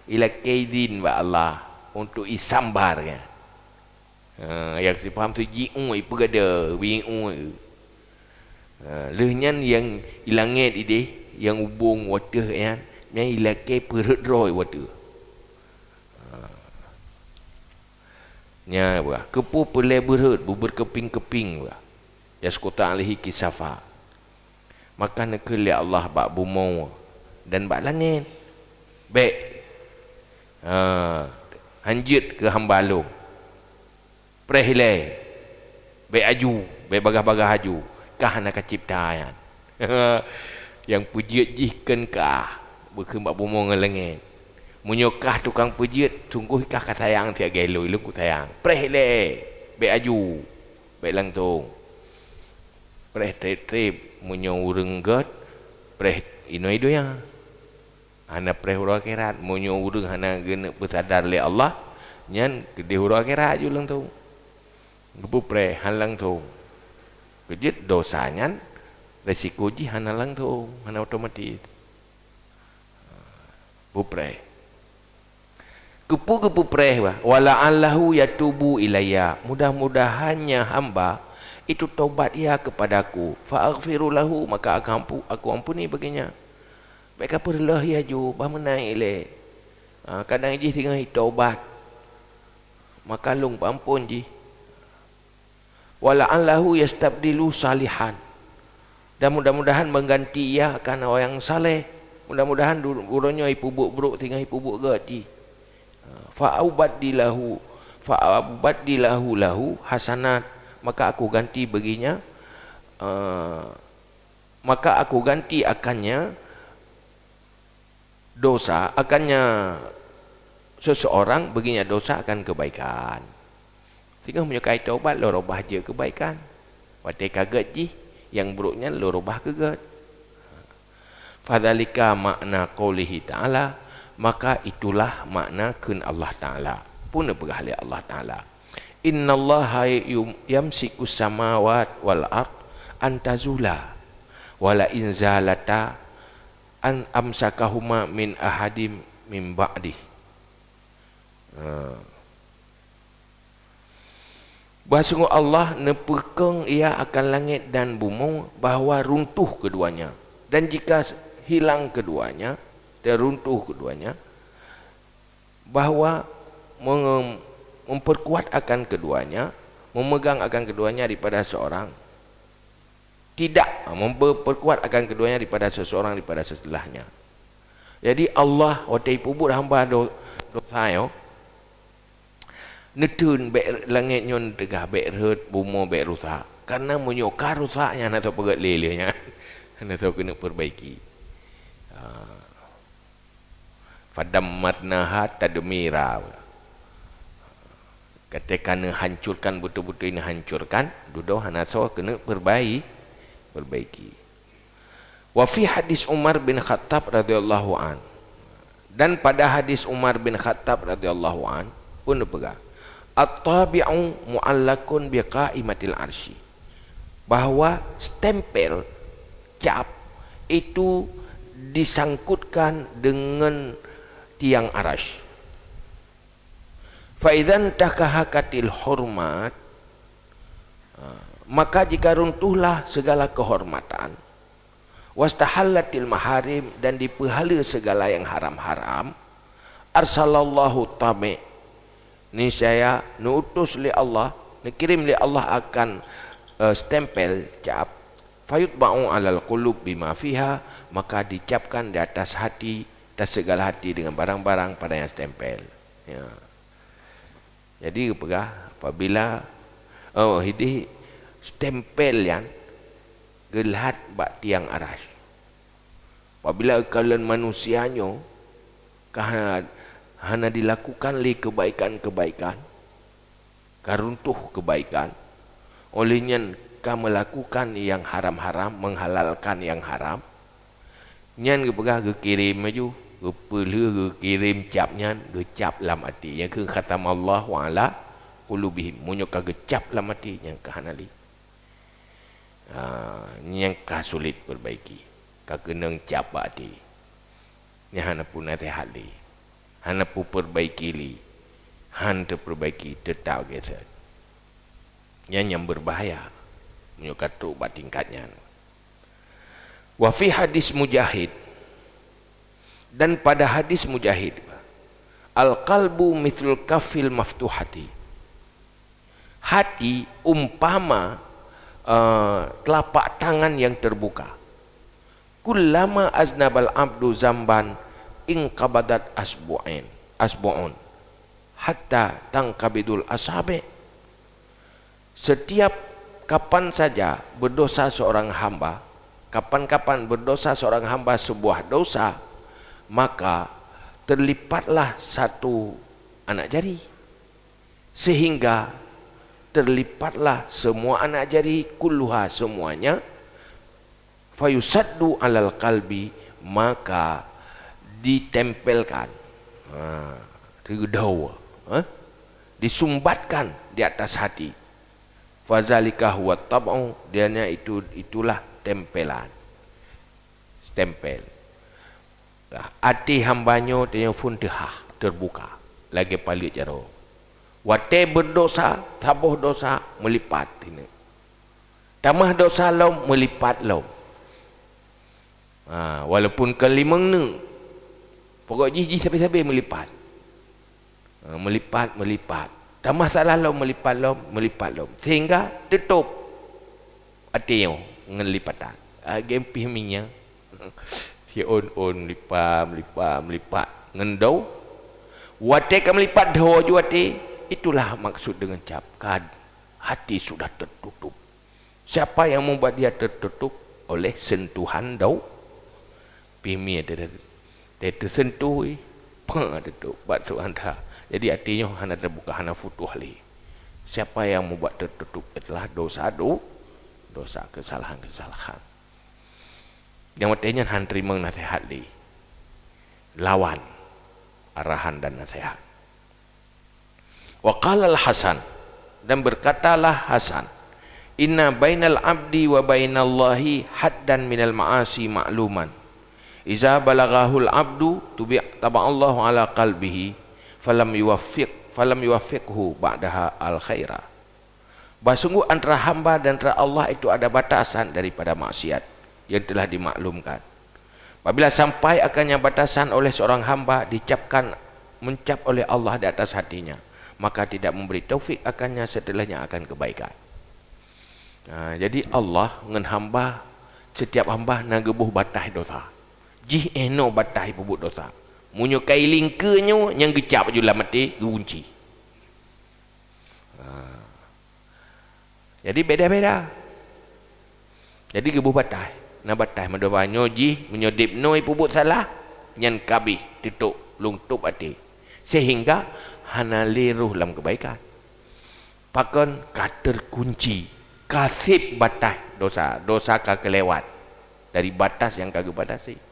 ilakée idhin bak Allah untuk isambar nyan. Ha, nyang sipaham tu jiue, ipeugada, jiue. Ha, lheueh nyan nyang ilangét ideh, nyang ubông wateuh nyan, nyan ilakée peurhot droe wateuh. Ha. Nya bah, keupeue peulée beurhot, beubeurkeuping-keuping bah. Yasquta alaihi kisafa. Maka neukheun lé Allah bak bumoe dan bak langét. Bék, ha, hanjeuet keu hamba lôn. Preh ilée, bék aju, bék bagaih-bagaih aju, kah hana kacipta nyan. Nyang peujeuet jih kon kah, beukheun bak bumoe ngon langét. Meunyoe kah tukang peujeuet, sunggoh kah kasayang siat lagée lôn, lôn kusayang. Preh ilée, bék aju, bék langsong. Preh treb-treb, meunyoe ureuëng gét, preh inoe donya. Hana preh uroe akhirat. Meunyoe ureuëng hana geuneuk peusadar lé Allah, nyan keudeh uroe akhirat aju langsong. Geupeupreh hán langsong. Keujeuet dosa nyan, resiko jih hana langsong, hana otomatis. Peupreh. Keupeue geupeupreh bah, "Wala'allahu yatubu ilayya." Mudah-mudahannya hamba itu tobat ia kepadaku. "Fa aghfiru lahu," maka aku ampu-, aku ampuni baginya. Bék ka peureuloh ia ju, bah meunan ilée. Ha, kadang jih singoh itobat, maka lôn peuampon jih. "Wala'allahu yastabdilu salihan." Dan mudah-mudahan mengganti ia akan orang yang saleh. Mudah-mudahan du-, uroe nyoe ipeubuet brok, singoh ipeubuet gét jih. Ha, "Fa ubaddilahu, fa ubaddilahu lahu hasanat." Maka aku ganti baginya, eh, maka aku ganti akannya dosa, akannya seseorang baginya dosa akan kebaikan. Singoh meunyoe ka itobat, lôn rubah jeuet kebaikan. Watée ka gét jih, nyang brok nyan lôn rubah keu gét. Fadzalika makna qaulihi ta'ala, maka itulah makna kheun Allah Ta'ala. Peue neupeugah lé Allah Ta'ala? "Innallaha yum-, yamsikus samawati wal ard an tazula, wa la in zalata an amsakahuma min ahadim min ba'dih." Ha. Bah sunggoh Allah neupeukong ia akan langét dan bumoe bahwa runtuh keduanya. Dan jika hilang keduanya, dan runtuh keduanya, bahwa mem-, memperkuat akan keduanya, memegang akan keduanya daripada seorang, tidak, ha, memperkuat akan keduanya daripada seseorang daripada setelahnya. Jadi Allah watée ipeubuet hamba do-, dosa nyoe, neuteun bék langét nyoe neuteugah bék rhot, bumoe bék rusak. Karena meunyoe ka rusak nyan hana soe peugét lé lé nyan. Hana soe keuneuk perbaiki. Ha. Fadammarnaha tadmira. Ketika neuhancurkan, beutôi-beutôi neuhancurkan, dudoe hana soe keuneuk perbai-, perbaiki. Wa fi hadis Umar bin Khattab radhiyallahu an. Dan pada hadis Umar bin Khattab radhiyallahu an pun neupeugah, "At-tabi'u mu'allaqun bi qaimatil arsy." Bahwa stempel, cap, itu disangkutkan dengan tiang Arasy. "Fa idzan tahakatil hurmat," ha, maka jika runtuhlah segala kehormatan, "wastahallatil maharim," dan dipeuhala segala yang haram-haram, "arsalallahu tabi'," niscaya neuutus lé Allah, neukirim lé Allah akan, eh, stempel cap, "fayutba'u alal qulub bima fiha," maka dicapkan di atas hati, atas segala hati dengan barang-barang pada yang stempel. Ya. Jadi geupeugah, apabila, oh, hidih stempel nyan geulhat bak tiang Arasy. Apabila kalon manusia nyoe ka hana, hana dilakukan lé kebaikan-kebaikan, ka runtuh kebaikan, oleh nyan ka melakukan yang haram-haram, menghalalkan yang haram, nyan geupeugah geukirém laju, geupeulheueh geukirém cap nyan, geucap lam até. Nyang kheun khatamallahu ala qulubihim. Meunyoe ka geucap lam até, nyan ka hana lé. Ha, nyang ka sulet perbaiki. Ka keunong cap bak até. Nyan hana peue naseuhat lé. Hana peue perbaiki lé. Han teuperbaiki, teutap geuseuet. Nyan nyang beubahaya meunyoe ka trok bak tingkat nyan. Wa fi hadis Mujahid, dan pada hadis Mujahid, "Al-qalbu mithlul kaffil maftuhati." Hati umpama, eh, telapak tangan yang terbuka. "Kullama aznabal abdu zamban inqabadat asbu'in, asbu'un, hatta tanqabidul asabi'." Setiap kapan saja berdosa seorang hamba, kapan-kapan berdosa seorang hamba sebuah dosa, maka terlipatlah satu anak jari. Sehingga terlipatlah semua anak jari, kulluha, semuanya, fayusaddu alal qalbi, maka ditempelkan. Ha, teudau, ha? Disumbatkan di atas hati. Fazalika huwa tab'u, dianya itu, itulah tempelan. Stempel. Até hamba nyoe tanyoe phon teuhah, teubuka, lagée paleuet jaroe. Watée berdosa, saboh dosa meulipat. Tamah dosa lom, meulipat lom. Ha, walaupun kon limong neuk, pokok jih, jih sabe-sabe meulipat. Ha, meulipat, meulipat. Tamah salah lom, meulipat lom, meulipat lom. Sehingga teutôp até nyoe ngon lipatan. Ha, gempih minyeuk. Siôn-ôn meulipat, meulipat, meulipat. Ngon dau. Watée ka meulipat dau ju até, itulah maksud dengan cap. Ka hati sudah tertutup. Siapa yang membuat dia tertutup? Oleh sentuhan dau. Pih mie teu-, teu-, teusentuh, ih, pah teutup bak trok hanta. Jadi até nyoe hana teubuka, hana futuh lé. Siapa yang membuat tertutup adalah dosa do-, dosa, kesalahan-kesalahan. Nyang watée nyan han teurimong naseuhat lé. Lawan arahan dan naseuhat. Wa qala Al-Hasan, dan berkatalah Hasan, "Inna bainal abdi wa bainallahi haddan minal ma'asi ma'luman. Iza balaghahul abdu tubi', taba'allahu ala qalbihi, falam yuwaffiq, falam yuwaffiqhu ba'daha al khaira." Bahwa sungguh antara hamba dan antara Allah itu ada batasan daripada maksiat yang telah dimaklumkan. Apabila sampai akannya batasan oleh seorang hamba, dicapkan, mencap oleh Allah di atas hatinya, maka tidak memberi taufik akannya setelahnya akan kebaikan. Ha, jadi Allah ngon hamba, setiap hamba na geuboh bataih dosa. Jih eh noe bataih peubuet dosa. Meunyoe ka ilingkeue nyoe, nyang geucap ju lam até, geugunci. Ha. Jadi beda-beda. Jadi geuboh bataih. Na bataih meudoba nyoe jih, meunyoe deb noe peubuet salah, nyan kabeh teutok lungtop até. Sehingga hana lé roh lam keubaikan. Pakon ka teukunci, ka seb bataih dosa, dosa ka keulewat dari batas nyang ka geubatasi.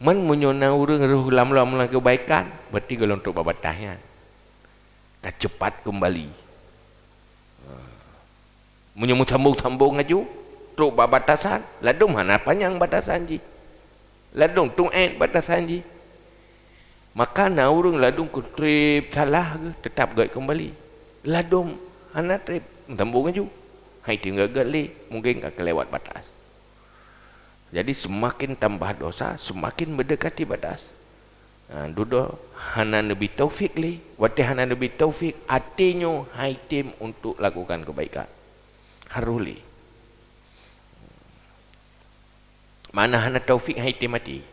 Man meunyoe na ureuëng roh lam-lam lam keubaikan, berarti gohlom trok bak bataih nyan. Ka cepat keumbali. Ha. Meunyoe meusambong-sambong laju, trok bak batasan, ladom hana panyang batasan jih. Ladom tuet batasan jih. Maka na ureuëng ladom keu treb salah geuh, teutap gét keumbali. Ladom hana treb, meusambong laju. Hai teuingat-ingat lé, mungken ka keulewat batas. Jadi seumaken tambah dosa, seumaken meudekati batas. Ha, dudoe hana neubi taufik lé. Watée hana neubi taufik, até nyoe hai tem untuk lakukan keubaikan. Harôh lé. Mana hana taufik hai tem até.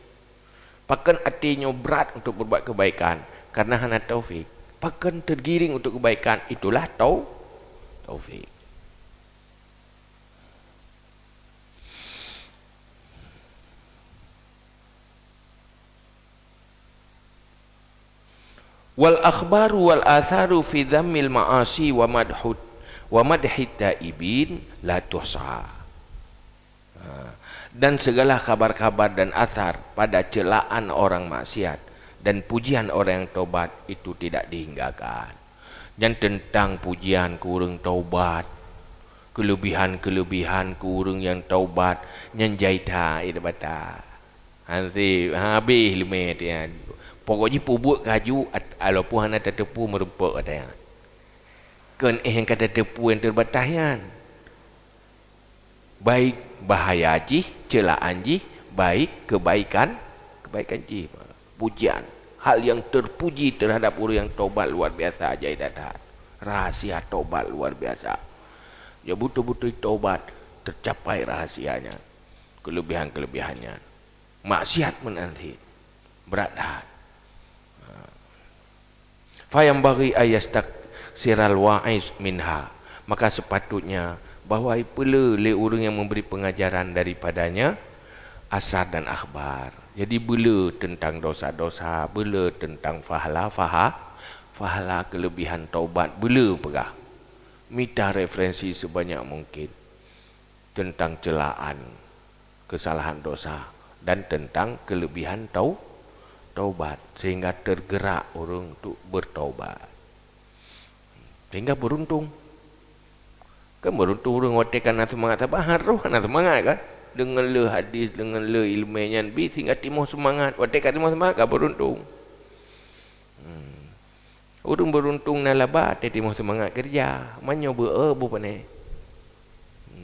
Pakon até nyoe brat untuk berbuat keubaikan? Karena hana taufik. Pakon teugiring untuk keubaikan? Itulah tau-, taufik. Wal akhbaru wal atharu fi dhammil ma'asi wa madhut, wa madhit taibin la tuhsa. Ha. Dan segala kabar-kabar dan athar pada celaan orang maksiat dan pujian orang yang tobat itu tidak dihinggakan. Nyan teuntang pujian keu ureuëng taubat, keuleubihan-keuleubihan keu ureuëng nyang taubat, nyan jai that, eh, bata. Hanse, habéh leumé, ya. Pokok jih peubuet keu laju, at-, walaupun hana tateupeue meurumpok, kata nyan. Kon eh nyang ka tateupeue nyang teubatas nyan. Baik bahaya jih, celaan jih, baik kebaikan, kebaikan jih. Pujian, hal yang terpuji terhadap ureuëng yang tobat luar biasa jai that-that. Rahasia tobat luar biasa. Ya beutôi-beutôi tobat, tercapai rahasianya, kelebihan-kelebihannya. Maksiat meunan cit. Brat that. Fayambaghi ayastaksiral wa'iz minha. Maka sepatutnya bahwa ipeulé lé ureuëng yang memberi pengajaran daripadanya asar dan akhbar. Jadi beulé tentang dosa-dosa, beulé tentang fahala-faha, fahala kelebihan taubat, beulé peugah. Mita referensi sebanyak mungkin tentang celaan kesalahan dosa dan tentang kelebihan tau taubat, sehingga tergerak ureuëng untuk bertaubat. Sehingga beruntung. Kan beruntung ureuëng watée ka na seumangat saban, roh na seumangat kan? Deungon le hadis, deungon le iéleumé nyan bi sehingga timoh seumangat. Watée ka timoh seumangat ka beruntung. Hmm. Ureuëng beruntung na laba teuh timoh seumangat keureuja. Meunyoe beu-e bu pane.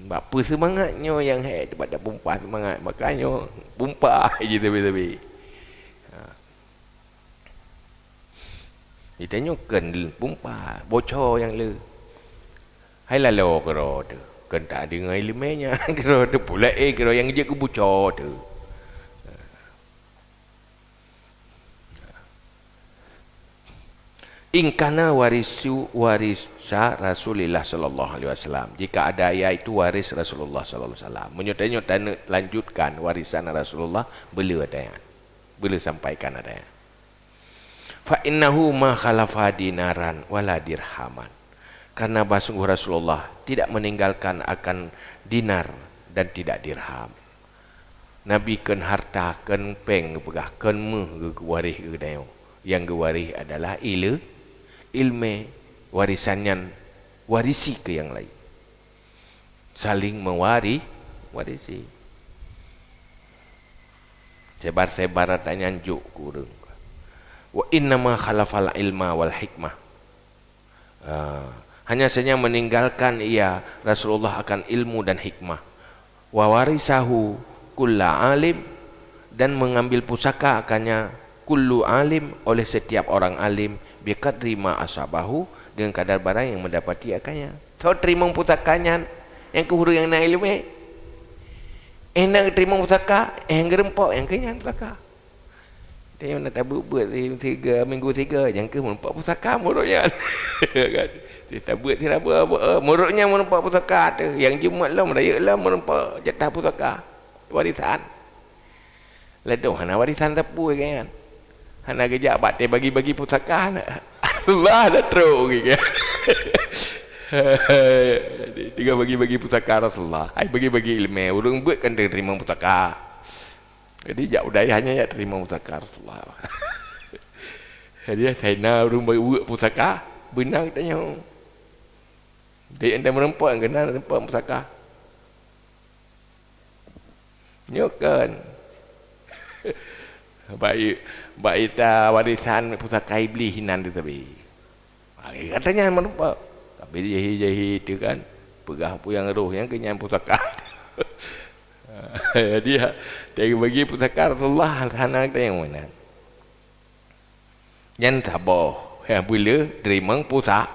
Bak peue seumangat nyoe nyang hék teupat dak pumpa seumangat. Maka nyoe pumpa jih sabe-sabe. Ha. Geutanyoe kheun pumpa, buco nyang le. Hai laloe keudroe teuh. Kheun tadeungoe iéleumé nyan keudroe teuh pula, eh, keudroe nyang jeuet keu buco teuh. In kana warisu warisa Rasulillah sallallahu alaihi wasallam. Jika ada ia itu waris Rasulullah sallallahu alaihi wasallam. Meunyoe tanyoe taneuk lanjutkan warisan Rasulullah, beulé ata nyan. Beulé sampaikan ata nyan. Fa innahu ma khalafa dinaran wala dirhaman. Karena bah sungguh Rasulullah tidak meninggalkan akan dinar dan tidak dirham. Nabi kheun harta, kheun péng geupeugah, kheun méuh geuwaréh keu geutanyoe. Nyang geuwaréh adalah ile-, iéleumé, warisan nyan warisi keu nyang laén. Saling mewari-, warisi. Sebar-sebar ata nyan jok keu ureuëng. Wa innama khalafal ilma wal hikmah. Ah, hanya saja meninggalkan ia Rasulullah akan ilmu dan hikmah. Wa warisahu kulla alim, dan mengambil pusaka akannya kullu alim, oleh setiap orang alim, biqadri ma asabahu, dengan kadar barang yang mendapati akannya. Soe teurimong pusaka nyan, nyang keu ureuëng nyang na iéleumé. Eh, na teurimong pusaka, eh, nyang geureumpok, nyang keu nyan pusaka. Tanyoe na tabeuet-beuet si-, siga, minggu siga, nyang keu meureumpok pusaka murok nyan. Kan? Si tabeuet si Rabu, eh, murok nyan meureumpok pusaka teuh. Nyang Jumat lom, rayeuk lom meureumpok jatah pusaka. Warisan. Ladôm hana warisan sapeue gobnyan. Hana geujak bak teuh bagi-bagi pusaka, hana. Rasulullah dah trok geuh. Tinggai bagi-bagi pusaka Rasulullah. Hai bagi-bagi iéleumé, ureuëng beuet kan teurimong pusaka. Jadi jak u dayah nyan jak teurimong pusaka Rasulullah. Jadi hai na ureuëng beuet pusaka, beuna geutanyoe. Di antara meureumpok, keunan meureumpok pusaka. Nyoe kan. Baik, baik ita warisan pusaka Iblih inan teuh sabe. Ha, kata nyan meureumpok. Tapi jahil-jahil tu kan, peugah peue nyang roh nyan keu nyan pusaka. Jadi, ha, bagi pusaka Rasulullah hana teurimong inan. Nyan saboh, nyang beuleuh teurimong pusa-,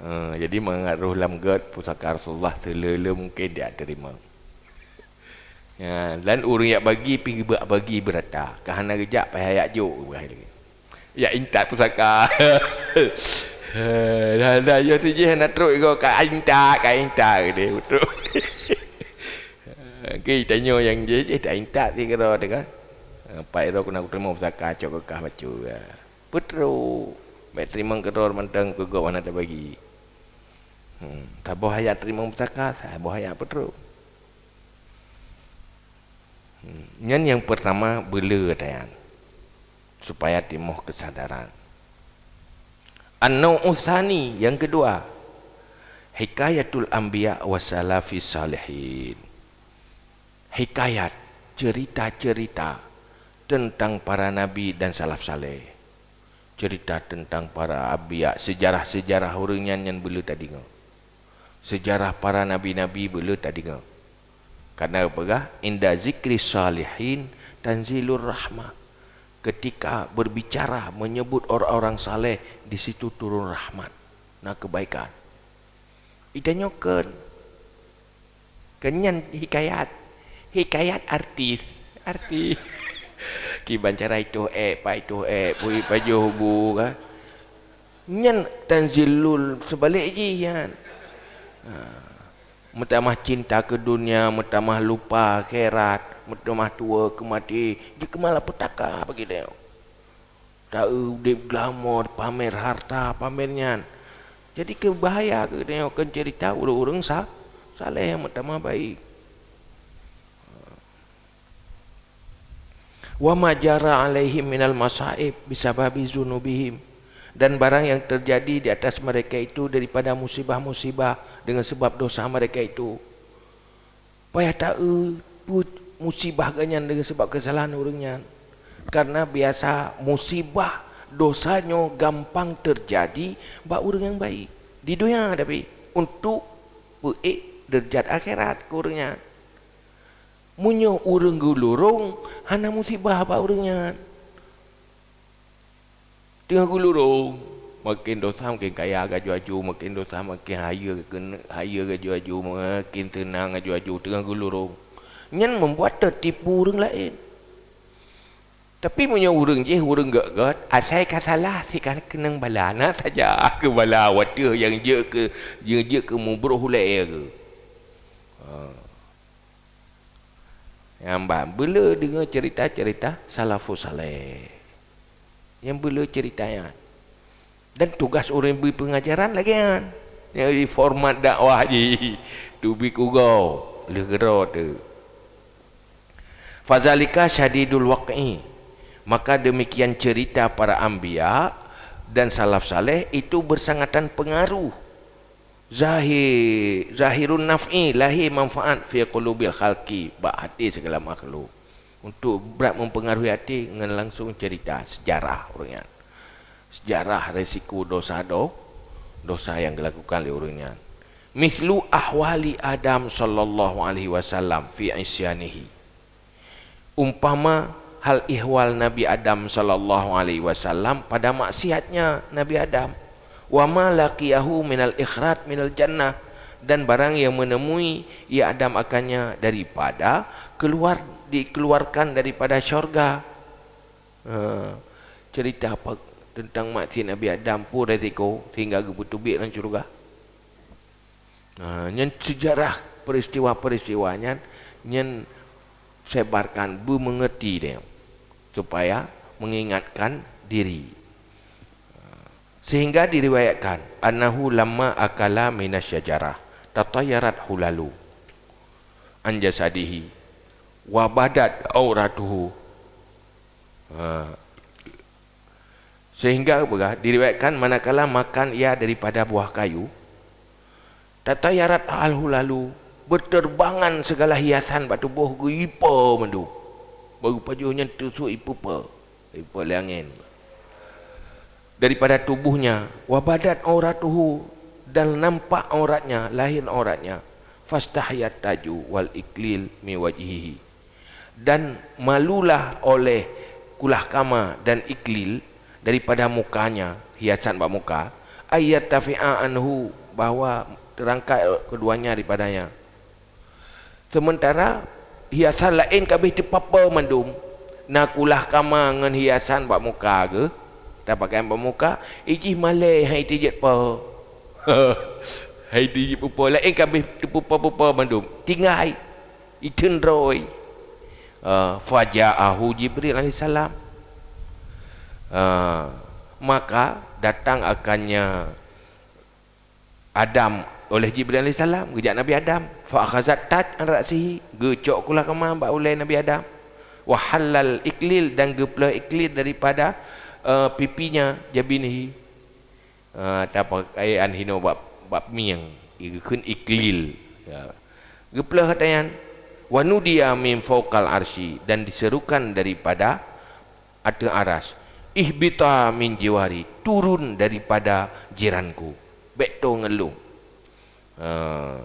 eh, jadi mangat roh lam gét pusaka Rasulullah seuleu-leu mungken jak teurimong. Ya, dan ureuëng jak bagi pih geubak bagi beurata, ka hana geujak payah jak jok, jak intat pusaka. Dah, dah, yo sijih hana trok igoe, ka intat, ka intat, geude beutôi. Oke, tanyoe nyang jih, jih tak intat sigoe teuh kan. Empat iro keunan kuteurimong pusaka cok keu kah bacut. Peutrok. Bèk teurimong keudroe mantong keu gob hana tabagi. Hmm, saboh ayat teurimong pusaka, saboh ayat peutrok. Hmm, nyan nyang peurtama beuleuh ata nyan. Supaya timoh keusadaran. An-nau'u tsani, nyang keudua, hikayatul anbiya wa salafis salihin. Hikayat, cerita-cerita tentang para nabi dan salaf saleh. Cerita tentang para anbiya, sejarah-sejarah ureuëng nyan, nyan beuleuh tadeungoe. Sejarah para nabi-nabi beuleuh tadeungoe. Karena peugah, "Inda zikri salihin tanzilur rahmah." Ketika berbicara, menyebut orang-orang saleh, di situ turun rahmat. Na kebaikan. Itanyoe kheun. Kan nyan hikayat. Hikayat artis. Artis. Kiban cara itoh ék, pai itoh ék, bui pajoh bu ka. Nyan tanzilul seubalik jih nyan. Ha. Meutamah cinta keu dunia, meutamah lupa akhirat, meutamah tuwoe keu maté, jeuet keu malapetaka bagi tanyoe. Ta-eu udeb glamor, pamer harta, pamer nyan. Jadi keu bahaya keu tanyoe keu ceurita ureuëng-ureuëng sa-, saleh nyang meutamah baik. Wa ma jara alaihim minal masaib bisababi zunubihim, dan barang yang terjadi di atas mereka itu daripada musibah-musibah dengan sebab dosa mereka itu. Payah ta-eu peue musibah geuh nyan deungon sabab keusalahan ureuëng nyan. Karena biasa musibah dosa nyoe gampang teujadi bak ureuëng nyang baik di donya, tapi untuk peuék deurajat akhirat keu ureuëng nyan. Meunyoe ureuëng geulurong, hana musibah bak ureuëng nyan. Teungoh geulurong, makin dosa makin kaya gaju-aju, makin dosa makin hayeue, hayeue gaju-aju, makin seunang gaju-aju, teungoh geulurong. Nyan membuat teutipu ureuëng laén. Tapi meunyoe ureuëng jih ureuëng gét-gét, asai ka salah, si ka keunong bala, na saja keu bala watée nyang jeuet keu, nyang jeuet keu mubroh ulée keu. Ha. Nyang ban beuleu deungoe cerita-cerita salafus saleh. Nyang beuleu cerita nyan. Dan tugas ureuëng bri peungajaran lagée nyan. Nyang di format dakwah jih teubiet kugoe lheueh keudroe teuh. Fazalika syadidul waqi. Maka demikian cerita para anbiya dan salaf saleh itu bersangatan pengaruh. Zahi-, zahirun naf'i, lahé manfaat fi qulubil khalqi, bak até segala makhluk. Untuk brat mempengaruhi até ngon langsung cerita sejarah ureuëng nyan. Sejarah resiko dosa do-, dosa yang dilakukan oleh ureuëng nyan. Mislu ahwali Adam sallallahu alaihi wasallam fi isyanihi. Umpama hal ihwal Nabi Adam sallallahu alaihi wasallam pada maksiatnya Nabi Adam. Wa ma laqiyahu minal ikhraj minal jannah, dan barang yang menemui ia Adam akannya daripada keluar, dikeluarkan daripada syurga. Ha, cerita apa tentang maksiat Nabi Adam pun resiko sehingga geupeuteubiet dalam syurga. Ha, nyan sejarah peristiwa-peristiwa nyan, nyan sebarkan, beumeungerti deh, supaya mengingatkan diri. Sehingga diriwayatkan, annahu lamma akala minasy syajarah, tatayyarat hulalu an jasadihi, wa badat auratuhu. Ha. Sehingga peugah, diriwayatkan manakala makan ia daripada buah kayu, tatayyarat hulalu, berterbangan segala hiasan bak tuboh geuipe mandum. Baru pajoh nyan teusuk ipeupe, ipeupe lé angén. Daripada tubuhnya, wa badat auratuhu, dan nampak auratnya, lahir auratnya. Fastahyat taju wal iklil mi wajhihi. Dan malulah oleh kulah kama dan iklil daripada mukanya, hiasan bak muka, ayyartafi'a anhu, bahwa terangkat keduanya daripadanya. Sementara hiasan laén ka abéh teupapa mandum, na kulah kama ngon hiasan bak muka geuh, tapakaian bak muka, ijih malée hai teujeuet po. Hai teujeuet pupo, laén ka abéh teupapa-papa mandum. Tinggai. Iteun droe. Ah, faja'ahu Jibril alaihissalam. Ah, maka datang akannya Adam oleh Jibril alaihissalam, geujak Nabi Adam. Fa akhazat taj an ra'sihi, geucok kulah kama bak ulée Nabi Adam. Wa hallal iklil, dan geupleuh iklil daripada, eh, pipinya, jabinihi. Ah, tapakaian hinoe bak, bak mieng, geukheun iklil. Ya. Geupleuh ata nyan, "Wa nudiya min fauqal arsy," dan diserukan daripada ateueh aras, "Ihbita min jiwari," turun daripada jiranku, bék to ngon lôn. Ah.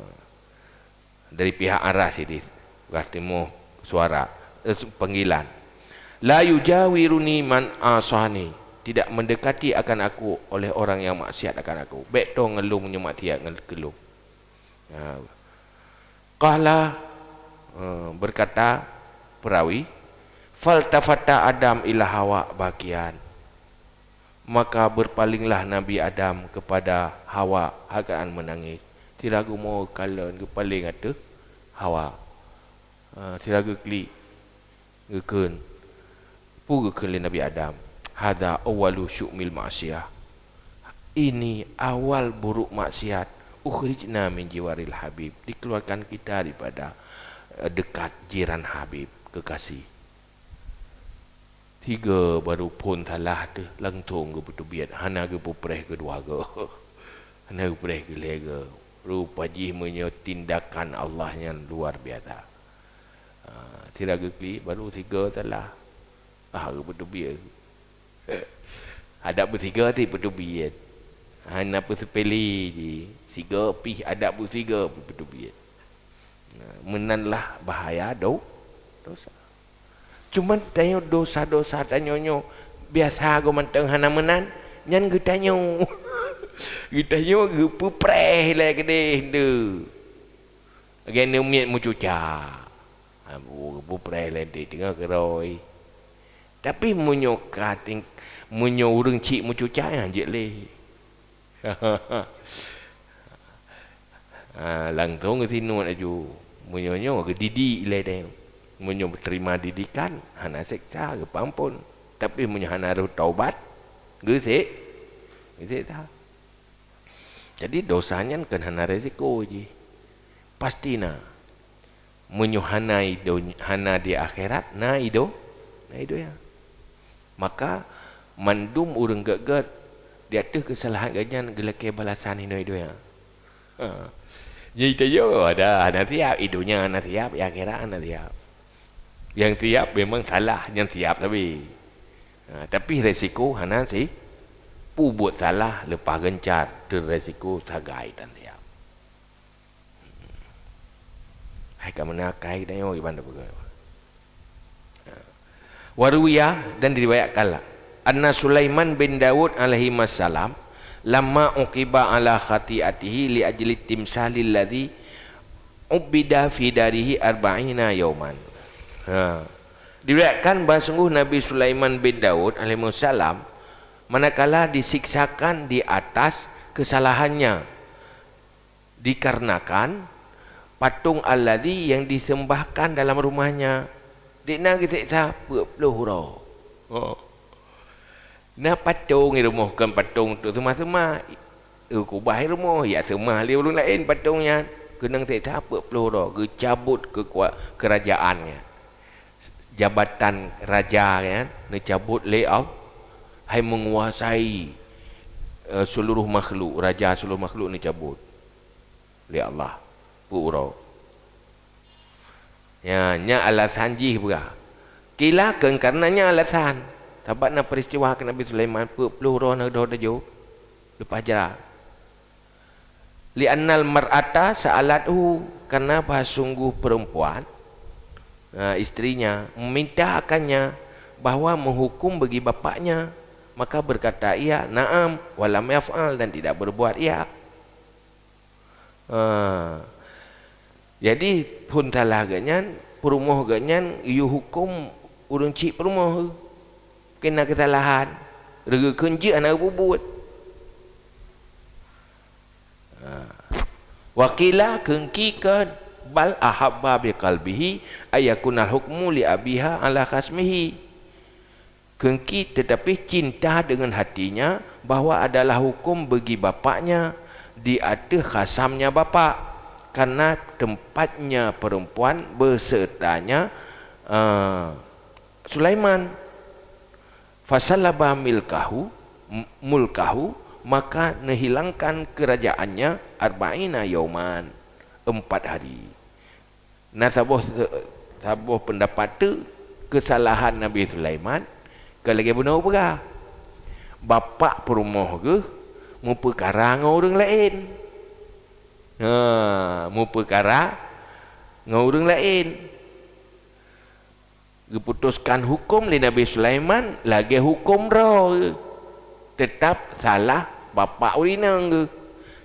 Dari pihak aras itu, bekas timoh suara, eh, panggilan. "La yujawiruni man asani," tidak mendekati akan aku oleh orang yang maksiat akan aku. Bék to ngon lôn meunyoe maksiat ngon keu lôn. Ha. Qala, eh, berkata perawi, "Faltafata Adam ila Hawa bakian." Maka berpalinglah Nabi Adam kepada Hawa, hal keadaan menangis. Sira geumo kalon geupaléng ateueh Hawa. Ah, sira geuklik, geukheun. Peue geukheun lé Nabi Adam? "Hadza awwalu syu'mil ma'siyah." Ini awal buruk maksiat. "Ukhrijna min jiwaril habib." Dikeluarkan kita daripada, eh, dekat jiran Habib, kekasih. Tiga baru phon salah teuh langsong geupeuteubiet, hana geupeupreh keudua goe. Hana geupreh keulhèe goe. Rupa jih meunyoe tindakan Allah nyan luar biasa. Ha, sira geuklik baru tiga salah. Ah, geupeuteubiet. Adak beusigoe ti peuteubiet. Hana peusipele jih. Sigoe pih adak beusigoe pih peuteubiet. Nah, meunan lah bahaya do-, dosa. Cuman tanyoe dosa-dosa tanyoe nyoe biasa goe mantong hana meunan, nyan geutanyoe. Geutanyoe geupeupreh lé keudeh tu. Lagèe nyan miet meucuca. Ha, bu-, bupreh lé teungoh keurôi. Tapi meunyoe ka ting-, meunyoe ureueng chik meucuca, nyan jeuet lé. Ha, langsong geusinuet laju. Meunyoe nyoe geudidik lé deh. Meunyoe terima didikan, hana seksa, geupeuampon. Tapi meunyoe hana rôh taubat, geusek-, geuseksa. Jadi, dosa nyan kon hana resiko jih. Pasti na. Meunyoe hana i dony-, hana di akhirat, na i do-, na i donya. Maka, mandum ureueng gét-gét di ateueh keusalahan geuh nyan geulakèe balasan inoe i donya. Ha. Jadi, tanyoe dah hana siap, i donya hana siap, i akhirat hana siap. Nyang siap memang salah, nyang siap sabe. Ha, tapi resiko hana si-, peubuet salah leupah geunchat, teuresiko sagai tan siap. Hai ka meunakai tanyoe iban peugah. Ha. Waruwiya, dan diriwayatkanlah, anna Sulaiman bin Daud alaihi wassalam lamma uqiba ala khati'atihi li ajli timsalil ladzi ubida fi darihi arba'ina yauman. Ha. Diriwayatkan bahwa sungguh Nabi Sulaiman bin Daud alaihissalam manakala disiksakan di atas kesalahannya dikarenakan patung alladzi yang disembahkan dalam rumahnya, dikna geuseksa peuet ploh uroe. Oh. Na patong i rumoh, kon patong tu seumah-seumah. Geukubah i rumoh, ya seumah lé ureueng laén patong nyan. Keunong seksa peuet ploh uroe, geucabot keukua-, keurajaannya. Jabatan raja nyan neucabot lé Allah. Hai menguasai, eh, seluruh makhluk, raja seluruh makhluk neucabot lé Allah. Peuet uroe. Ya, nyan alasan jih peugah. Kila kheun kareuna nyan alasan. Sabab na peristiwa keu Nabi Sulaiman peuet ploh uroe na geudoh tajok leupah jra. Li'annal mar'ata sa'alathu, karena bahwa sungguh perempuan, ha, istrinya, meminta akannya bahwa menghukum bagi bapaknya. Maka berkata ia, "Na'am," wa lam yaf'al, dan tidak berbuat ia. Ha. Jadi, phon salah geuh nyan, peurumoh geuh nyan yue huköm ureueng chik peurumoh. Keu na keusalahan, lagèe kheun jeuet hana geupeubuet. Ha. Wa qila kheun ki kheun, "Bal ahabba bi qalbihi ay yakunal hukmu li abiha ala khasmihi." Kheun ki, tetapi cinta dengan hatinya bahwa adalah huköm bagi bapaknya di ateueh khasamnya bapak, karena tempatnya perempuan besertanya, eh, Sulaiman. Fasalaba milkahu, m-, mulkahu, maka neuhilangkan keurajaannya arba'ina yauman, empat hari. Na saboh, saboh peundapat teuk keusalahan Nabi Sulaiman ka lagèe bunoe peugah. Bapak peurumoh geuh meupeukara ngon ureueng laén. Ha, meupeukara ngon ureueng laén. Geuputoskan huköm lé Nabi Sulaiman lagèe huköm droe. Teutap salah bapak ureueng inong geuh.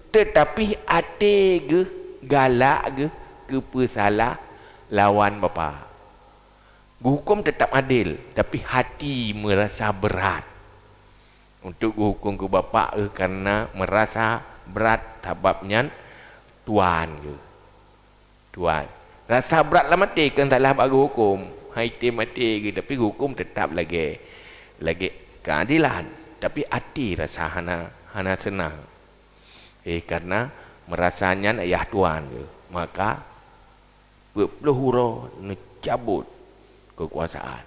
Teutapi até geuh, galak geuh, keupeusalah lawan bapak. Geuhuköm teutap adil, tapi hati meurasa brat. Untuk geuhuköm keu bapak geuh kareuna meurasa brat, sabab nyan tuan geuh. Tuan. Rasa brat lam até kon salah bak geuhuköm. Hai tem até geuh, tapi geuhuköm teutap lagée, lagée keuadilan. Tapi até rasa hana, hana seunang. Eh, kareuna meurasa nyan ayah tuan geuh. Maka, peuet ploh uroe neucabot keukuasaan,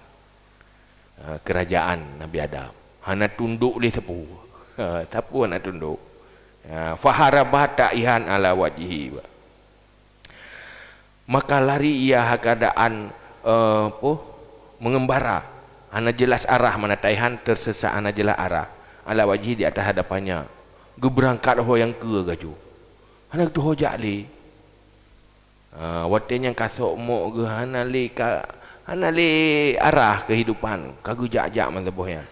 ha, keurajaan Nabi Adam. Hana tundok lé sapeue. Ha, sapeue hana tundok. Ha, faharaba ta'ihan ala wajhihi. Maka lari ia ha keuadaan, eh, apa, meungeumbara, hana jeulaih arah, mana ta'ihan teurseusat, hana jeulaih arah. Ala wajhihi, di ateueh hadapannya. Geubeurangkat ho nyang keue laju. Hana geutuho jak lé. Ha, watée nyan ka sok mok geuh hana lé ka, hana lé arah keuhidupan, ka geujak-jak meusaboh nyan.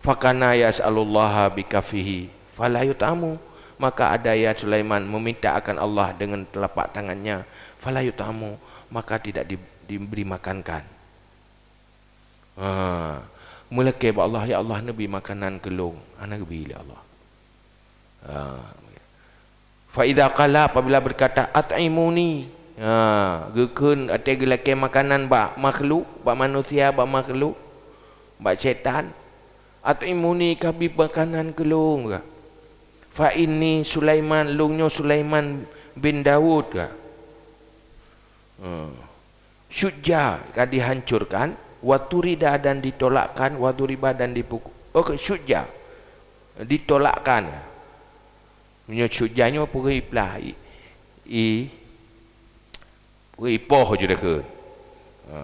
Fakana yas'alullaha bikaffihi, fala yut'amu. Maka ada ia Sulaiman meminta akan Allah dengan telapak tangannya, fala yut'amu, maka tidak di-, diberi makankan. Ha, meulakée bak Allah, "Ya Allah, neubi makanan keu lôn." Hana geubi lé Allah. Ha. Fa idza qala, apabila berkata, "At'imuni." Ha, geukheun watée geulakée makanan bak makhluk, bak manusia, bak makhluk, bak syaitan. "At'imuni, kabi makanan keu lôn," kah. "Fa inni Sulaiman, lôn nyoe Sulaiman bin Daud," kah. Ha. Syujja ka dihancurkan, wa turida dan ditolakkan, wa duriba dan dipukul. Oh, syujja. Ditolakkan. Meunyoe syujja nyoe peugah iplah, i, i, peugah ipoh ju dakeuet. Ha.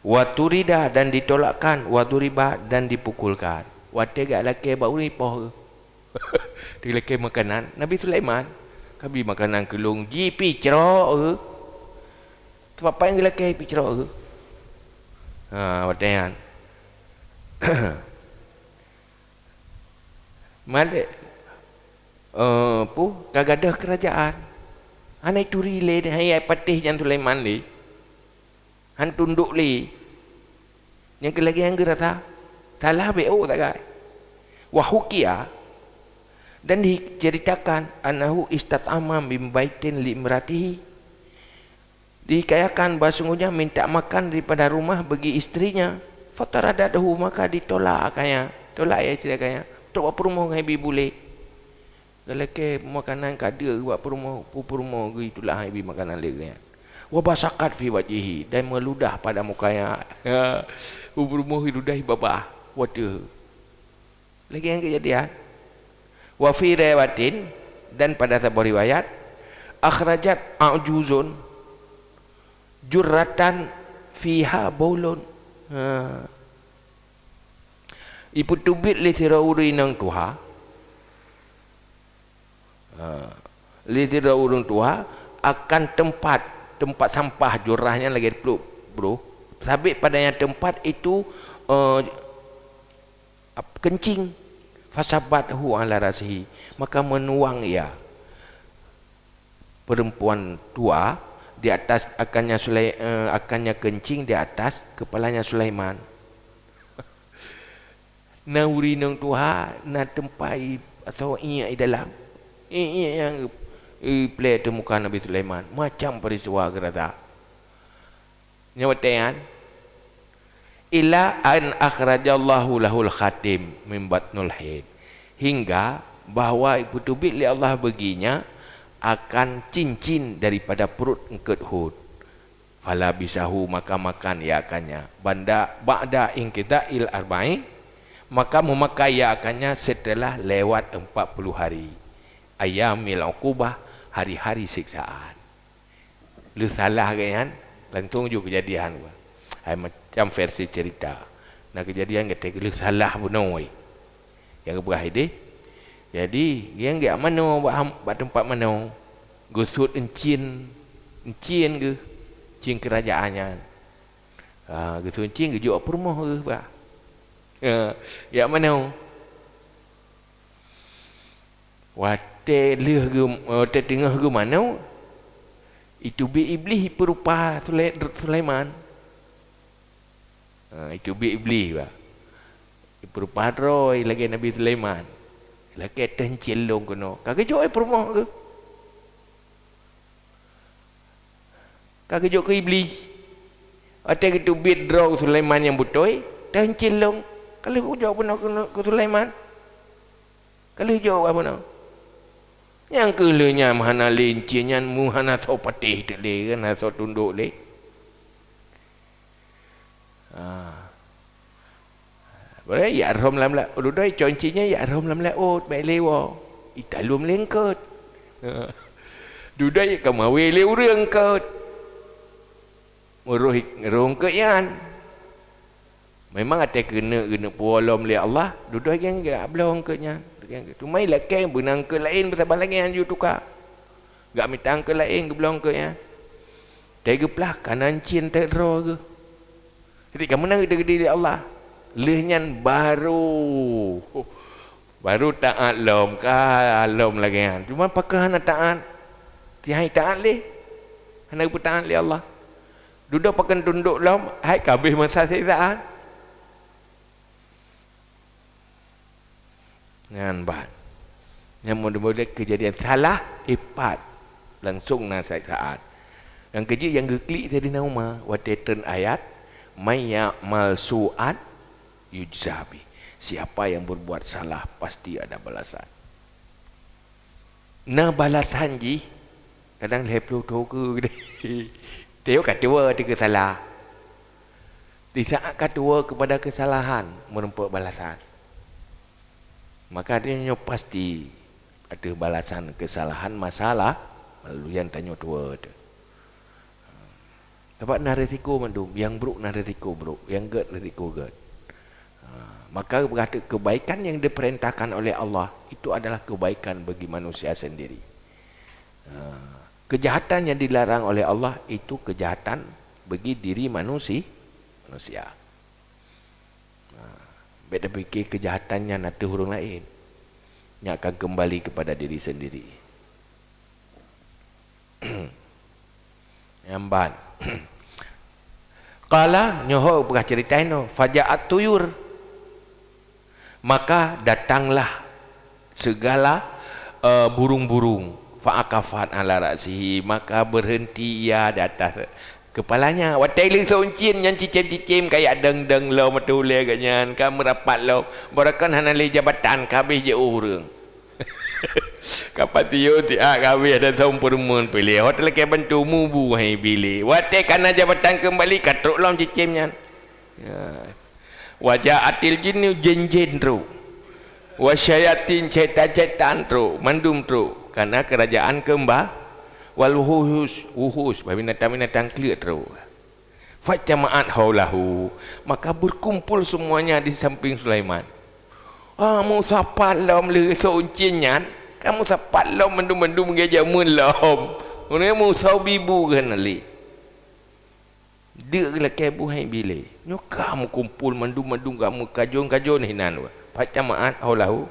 Wa turida dan ditolakkan, wa duriba dan dipukulkan. Watée geulakée bak ureuëng ipoh geuh. Geulakée makanan, Nabi Sulaiman, "Kabi makanan keu lôn," jipicrok geuh. Sabab peue nyang geulakée picrok geuh. Ha, watée nyan. Malée, eh, peue, ka gadôh keurajaan. Hana ituri lé, hai patéh nyan Sulaiman lé. Han tundok lé. Nyang keu lagée nyang geurasa, salah B O sagai. Wa hukiya, dan diceritakan, annahu istat'ama min baitin li imratihi. Dihikayakan bahwa sungguhnya minta makan daripada rumah bagi istrinya. Fataradathu, maka ditolak akannya. Tolak ya istri akannya. Trok bak peurumoh ngon ibi bulé. Geulakée makanan ka deuh bak peurumoh, pu peurumoh geutulak han ibi makanan lé geuh nyan. Wa basaqat fi wajhihi, dan meuludah pada mukanya. Ya, pu peurumoh ludah babah. Wateuh. Lagée nyang keujadian. Wa fi riwayatin, dan pada saboh riwayat, akhrajat a'juzun jurratan fiha baulun. Ha. Ipeuteubiet lé sidroe ureuëng inong tuha. Ha. Lé sidroe ureuëng tuha akan teumpat, teumpat sampah jurrah nyan lagée pluek broh. Sabé pada nyang teumpat itu, eh, ap-, keuncing. Fasabathu ala ra'sihi, maka meunuang ia, perempuan tua, di atas akannya Sulai-, eh, akannya keuncing di atas kepalanya Sulaiman. Na ureuëng inong tuha, na teumpat i-, atawa iék i dalam. Iék, iék nyang i-, iplée ateueh muka Nabi Sulaiman. Macam peristiwa geurasa. Nyoe watée nyan, ila an akhrajallahu lahul khatim min batnul haid, hingga bahwa ipeuteubiet lé Allah beuginya akan cincin daripada pruet eungkôt Hud. Falabisahu, maka makan ia akannya, banda, ba'da inqidha'il arba'in, maka meumakai ia akannya seuteulah lewat empat puluh hari, ayyamil uqubah, hari-hari siksaan. Lheueh salah geuh nyan, langsong ju keujadian. Hai macam versi cerita. Na keujadian gata lheueh salah bunoe. Nyang geupeugah ideh. Jadi, nyang geujak manoe bak ham-, bak teumpat manoe. Geusut euncien, euncien geuh, euncien keurajaan nyan. Ha, geusut euncien geujok peurumoh geuh bah. Ha, jak manoe. Watée lheueh geu-, watée teungoh geumanoe, iteubiet Iblih ipeurupa Sulai-, Sulaiman. Ha, iteubiet Iblih, bah. Ipeurupa droe lagée Nabi Sulaiman. Lakée teuncil lông keunoe. Ka geujok, eh, peurumoh geuh. Ka geujok keu Iblih. Watée geuteubiet droe Sulaiman nyang beutôi, teuncil lông. Ka lheueh geujok bunoe keu, keu Sulaiman. Ka lheueh jok bunoe. Nyang keuh lheueh nyan hana lé ncien nyan, mu hana soe patéh teuk lé, hana soe tundok lé. Ha. Boleh, yak rhom lam la-, dudoe cok ncien nyan yak rhom lam laôt, bèk lé woe. Italom lé eungkôt. Dudoe ka mawé lé ureueng eungkôt. Meurôh, rôh eungkôt nyan. Memang até keuneuk, keuneuk puwoe lom lé Allah, dudoe nyang geubloe eungkôt nyan. Teuma ilakée beuna eungkôt laén, beusaban lagée nyan jituka. Geumita eungkôt laén geubloe eungkôt nyan. Teugeuplah kanan cien teuk droe geuh. Jadi ka meunan geudeungoe lé Allah. Lheueh nyan barô, barô taát lom, ka lom lagée nyan. Cuma pakon hana taát? Tihai taát lé. Hana geupeu taát lé Allah. Dudoe pakon tundok lom, hai ka abéh masa siksaan. Nyan ban. Nyang model-model keujadian salah, ipat. Langsong na siksaan. Nyang keujeuet nyang geuklik Saidina Umar, watée treun ayat, "May ya'mal su'an yujza bih." Siapa yang berbuat salah, pasti ada balasan. Na balasan jih, kadang lhée ploh thô keu geutanyoe ka tuwoe ateueh keusalah. Di saat ka tuwoe keupada keusalahan, meurumpok balasan. Maka tanyoe pasti ateueh balasan keusalahan masalah meulalu nyang tanyoe tuwoe teuh. Sabab na risiko mandum, nyang brok na risiko brok, nyang gét risiko gét. Ha, maka berkata kebaikan yang diperintahkan oleh Allah itu adalah kebaikan bagi manusia sendiri. Ha, kejahatan yang dilarang oleh Allah itu kejahatan bagi diri manusi-, manusia. Ha, bèk tapike kejahatan nyan ateueh ureueng laén. Nyan akan kembali kepada diri sendiri. Nyang ban. Qala, nyoe ho peugah ceurita inoe, faja'at tuyur. Maka datanglah segala, eh, burung-burung. Fa aqafat ala ra'sihi, maka berhenti ia di atas kepalanya. Watée lheueh seuncien nyan cicém-cicém ka jak deng-deng lom ateueh ulée geuh nyan, ka meurapat lom. Baroekon hana lé jabatan, ka abéh jiôh ureueng. Ka patiyô siat ka abéh, ada song peureumeun piléh. Ho talakée bantu mubu hai biléh. Watée ka na jabatan keumbali, ka trok lom cicém nyan. Ya. Wa ja'atil jinnu, jén-jén trok. Wa syayatin, syetan-syetan trok, mandum trok. Karena kerajaan keumba-, wal wuhus, wuhus, binatang-binatang kleuet trok. Fajtama'at haulahu, maka berkumpul semuanya di samping Sulaiman. Ah, meusapat lom lé seuncien nyan, ka meusapat lom mandum-mandum lagée jameun lom. Ureueng musoh bibu keunan lé. Deuk lakée buhai biléh. Nyoe ka meukumpul mandum-mandum ka meukajon-kajon hinan. Fajtama'at haulahu,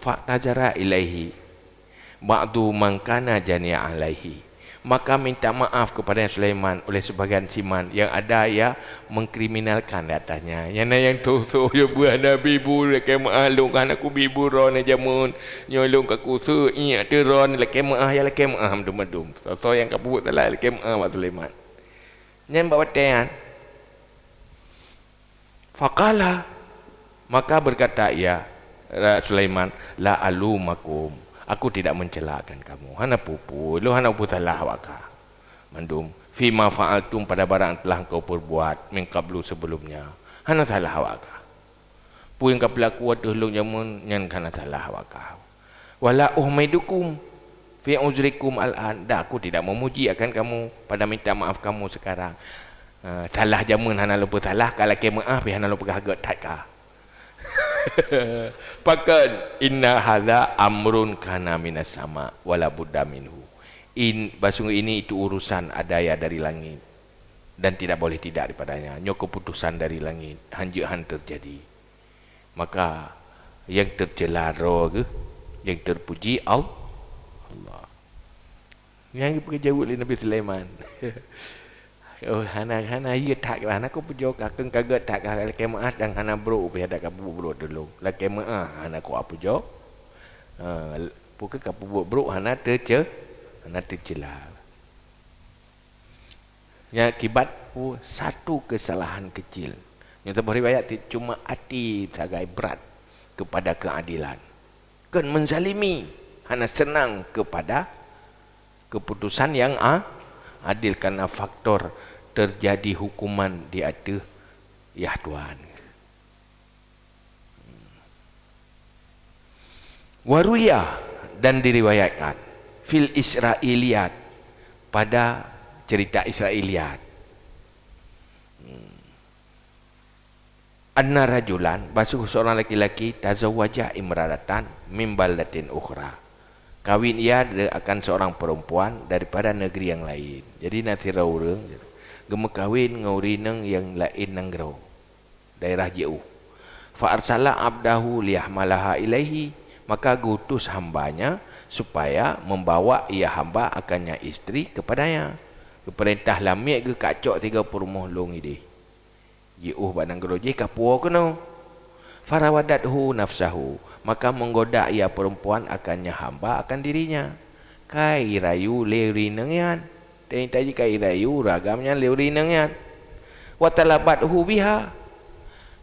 fa'tazara ilaihi ba'du man kana janiya alaihi. Maka minta maaf kepada Sulaiman oleh sebagian siman yang ada ia mengkriminalkan di atasnya. Nyang na nyang tutoe, ya buah Nabi bu lakée meuah lôn kan aku bibu droeneuh jameun. Nyoe lôn ka kuseuk iék teuron lakée meuah, ya lakée meuah mandum-mandum. Soe-soe nyang ka peubuet salah lakée meuah bak Sulaiman. Nyan bak watée nyan. Faqala, maka berkata ia, Ra-, Sulaiman, "La alumakum, aku tidak mencelakan kamu. Hana peue-peue, lôn hana peue salah awak kah. Mandum, fima fa'altum, pada barang telah engkau perbuat, min qablu, sebelumnya. Hana salah awak kah. Peue nyang ka peulaku ateueh lôn jameun nyan hana salah awak kah. Wala uhmidukum fi uzrikum al-an, dan aku tidak memuji akan kamu pada minta maaf kamu sekarang. Ha, salah jameun hana lôn peusalah, ka lakée meuah pih hana lôn peugah gét that ka." Pakon, "Inna hadza amrun kana minas sama, wala budda minhu." In, bahsungguh ini itu urusan ada ya dari langit, dan tidak boleh tidak daripadanya. Nyoe keputusan dari langit, hanjeuet han terjadi. Maka, nyang teucela droe geuh, Nyang teupuji Al-, Allah. Nyang geupeujaweueb lé Nabi Sulaiman. Oh, hana, hana, iya that, hana kupujoe ka, keu ka gét that, ka lakée meu'ah dan hana brok, pih adak ka peubuet brok tulông. Lakée meu'ah hana kupujoe. Ha, pukon ka peubuet brok hana teuce-, hana teucela. Nyan akibat satu kesalahan kecil. Nyoe saboh riwayat cit cuma até sagai brat kepada keadilan. Kon menzalimi, hana senang kepada keputusan yang a-, adil karena faktor terjadi hukuman di ateueh yah Tuhan. Waruya, dan diriwayatkan, fil Israiliyat, pada cerita Israiliyat. Anna rajulan, bahwa seorang laki-laki, tazawwaja imra'atan min baldatin ukhra. Kawin ia de-, akan seorang perempuan daripada negeri yang lain. Jadi, na sidroe ureuëng geumeukawen ngon ureuëng nyang laén nanggroe, daerah jiôh. Fa arsala abdahu liyahmalaha ilaihi, maka geuutus hambanya supaya membawa ia hamba akannya istri kepadanya. Geupeurintah lamiet geuh, "Kacok tiga peurumoh lôn idéh." Jiôh bak nanggroe jih ka puwoe keunoe. Farawadathu nafsahu, maka menggoda ia perempuan akannya hamba akan dirinya. Ka irayu lé ureuëng inong nyan. Teuintat jih ka irayu ureuëng agam nyan lé ureuëng inong nyan. Wa talabathu biha,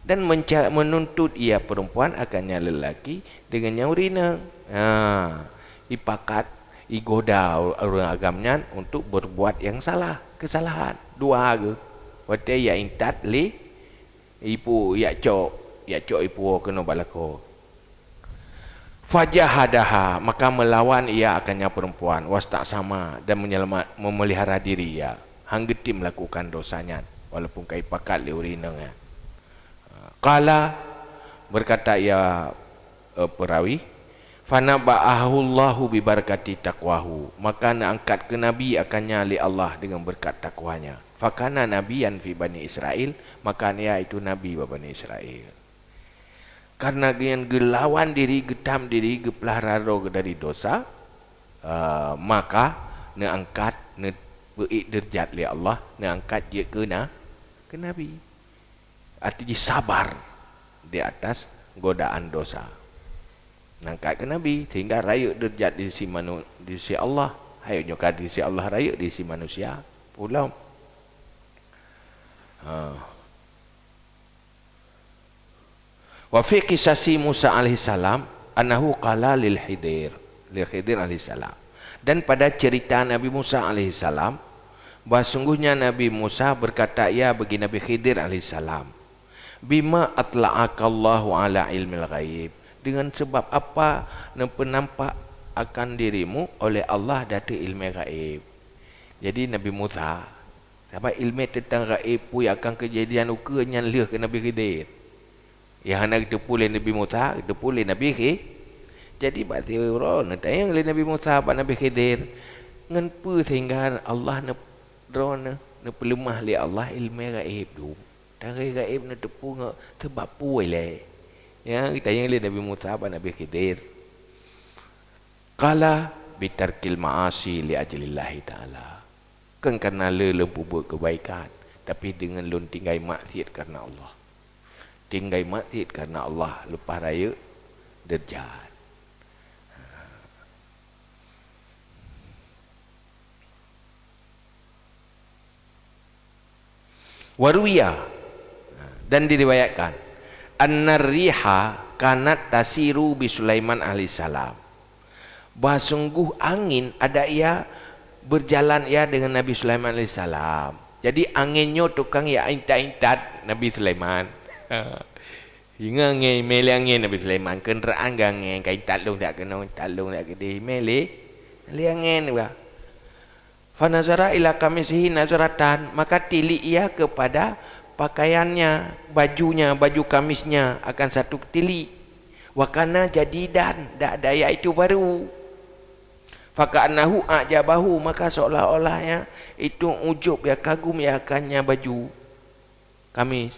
dan menca-, menuntut ia perempuan akannya lelaki dengan nyang ureuëng inong. Ha, ipakat, igoda ureuëng agam nyan untuk berbuat yang salah, kesalahan. Dua geuh. Watée ia intat lé ipu, ia cok, ia cok ipuwoe keunoe bak lakoe. Fajahadaha, maka meulawan ia akannya perempuan, wasta'sama, dan menyelamat, memelihara diri ia, han geutem melakukan dosa nyan, walaupun ka ipakat lé ureuëng inong nyan. Qala, berkata ia, eh, perawi, "Fanaba'ahullahu bibarakati taqwahu," maka neuangkat keu Nabi akannya lé Allah dengan berkat takwanya. Fakana nabiyan fi Bani Israil, maka ia itu nabi bak Bani Israil. Karena geuh nyan geulawan diri, geutam diri, geupeulara droe dari dosa, eh, maka neuangkat, neupeuék deurajat lé Allah, neuangkat jeuet keu na-, keu nabi. Arti jih sabar di atas godaan dosa. Neuangkat keu nabi, sehingga rayeuk deurajat di sisi manu-, di sisi Allah. Hai nyoe ka di sisi Allah rayeuk, di sisi manusia pulang. Ha. Wa fi qisasi Musa alaihissalam annahu qala lil Khidir, lil Khidir alaihissalam. Dan pada cerita Nabi Musa alaihissalam, bahwa sungguhnya Nabi Musa berkata ia bagi Nabi Khidir alaihissalam, "Bima atla'akallahu ala ilmil ghaib?" Dengan sebab apa neupeunampak akan dirimu oleh Allah di ateueh ilmu gaib? Jadi Nabi Musa, sabab ilmu teuntang gaib peue nyang akan keujadian ukeue nyan lheueh keu Nabi Khidir. Nyang hana geuteupeue lé Nabi Musa, geuteupeue lé Nabi Khi-, jadi bak siuroe neutanyong lé Nabi Musa bak Nabi Khidir, ngon peue sehingga Allah neu-, droeneuh neupeuleumah lé Allah ilmu gaib dum. Taré gaib neuteupeue ngon sabab peue lé? Nyan geutanyong lé Nabi Musa bak Nabi Khidir. Qala, "Bitarkil ma'asi li ajlillahi ta'ala." Kon karena le lôn peubuet keubaikan, tapi deungon lôn tinggai maksiet karena Allah. Tinggai maksiet karena Allah leupah rayeuk deurajat. Waruya, dan diriwayatkan, annar riha kanat tasiru bi Sulaiman alaihissalam, bahwa sungguh angin ada ia berjalan ia dengan Nabi Sulaiman alaihissalam. Jadi angin nyoe tukang ia intat-intat Nabi Sulaiman. Ingat angin, mé lé angin Nabi Sulaiman, kenderaan geuh angin, ka intat lôn dak keunoe, intat lôn dak keudeh, mé lé, lé angin bah. Fanazara ila qamisihi nazratan, maka tilik ia kepada pakaiannya, bajunya, baju kamisnya akan satu tilik. Wa kana jadidan, dak daya itu baru. Faka'annahu a'jabahu, maka seolah-olahnya itu ujub ya, kagum ya akannya baju kamis.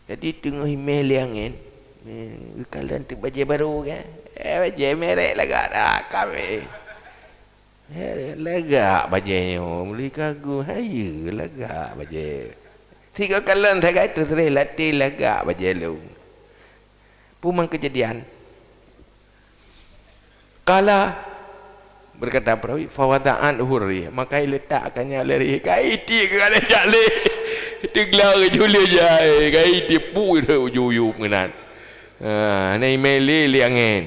Jadi teungoh imé lé angén, Eh, kalon teuk bajèe barô kan? Eh, bajèe merek lagak dah kami. Eh, lagak bajèe nyoe, meuli kagum, hayeue lagak bajèe. Sigoe kalon sagai teuseureh latih lagak bajèe lôn. Peue mang keujadian? Qala, berkata perawi, "Fawada'athu rih," maka ileutak akan nyan lé rih. Kai tiek keu keuadaan jak lé. Teugla keu juli jai, kai tiek pu uju-uju meunan. Ha, na imè lé lé angén.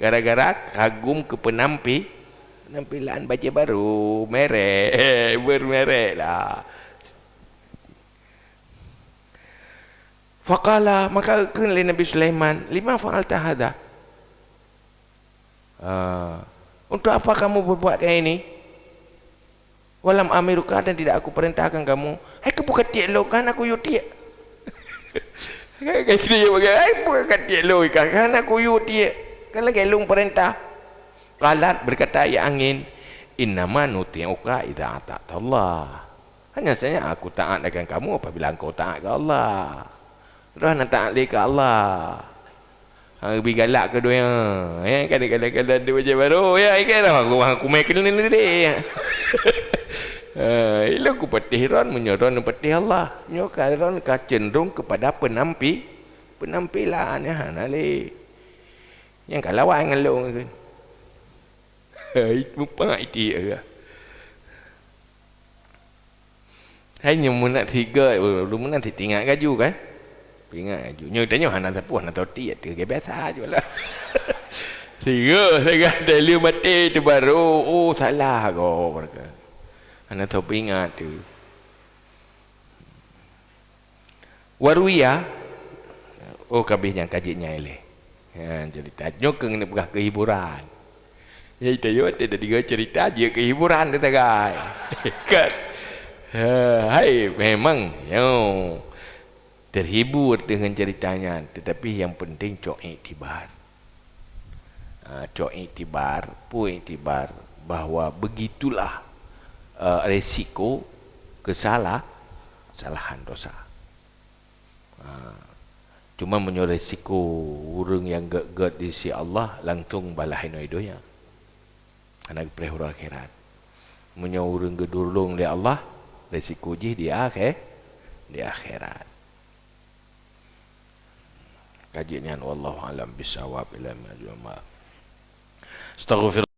Gara-gara kagum keu peunampi-, penampilan bajèe barô, merek, bermerek lah. Faqala, maka geukheun lé Nabi Sulaiman, "Lima fa'alta hadza?" Ah, "Untuk apa kamu berbuat kayak ini? Walam amiruka, dan tidak aku perintahkan kamu." "Hai keupeue katiek lôn, kan aku yue tiek." Kan, kan, "Hai keupeue katiek lôn, kan aku yue tiek. Kan lagèe lôn peurintah." Qalat, berkata ia angin, "Innama nuti'uka idza ata'tallah." Hanya saja aku taat akan kamu apabila engkau taat ke Allah. Roh na taat lé ke Allah. Ha, lebih galak ke dunia. Ya, kadang-kadang dia baca baru. Ya, ikan roh aku, aku main kena ni deh. Ha, ilo ku patih ron, meunyoe ron patih Allah. Nyoe ka ron ka cenderung kepada penampi-, penampilan. Ya, hana lé. Nyang ka lawan ngon lôn. Hai, mupak iti ya. Hai, nyoe meunan sigoe, meunan sitingat gaju kan? Ingat gaju. Nyoe tanyoe hana sapeue, hana toti, atu ke biasa aja lah. Sigoe, sigoe, dah lheueh maté tu baru, oh, salah ko mereka. Hana topingat tu. Waruya, oh, kabeh nyang ka jeuet nyang ilée. Ha, cerita nyoe keuneuk peugah keuhiburan. Ya, itu yo, ada tiga cerita dia keuhiburan tu tagai. Kan? Ha, hai, memang nyoe terhibur dengan ceritanya, tetapi yang penting cok iktibar. Ha, cok iktibar, pu iktibar bahwa begitulah, eh, resiko kesalah-, kesalahan dosa. Ha, cuma meunyoe resiko ureuëng nyang gét-gét di sisi Allah, langsung balaih inoe donya. Hana geupreh uroe akhirat. Meunyoe ureuëng geudurlong lé Allah, resiko jih di akhé-, di akhirat. Kaji nyan, wallahu alam bisawab, ila ma-, Astaghfirullah.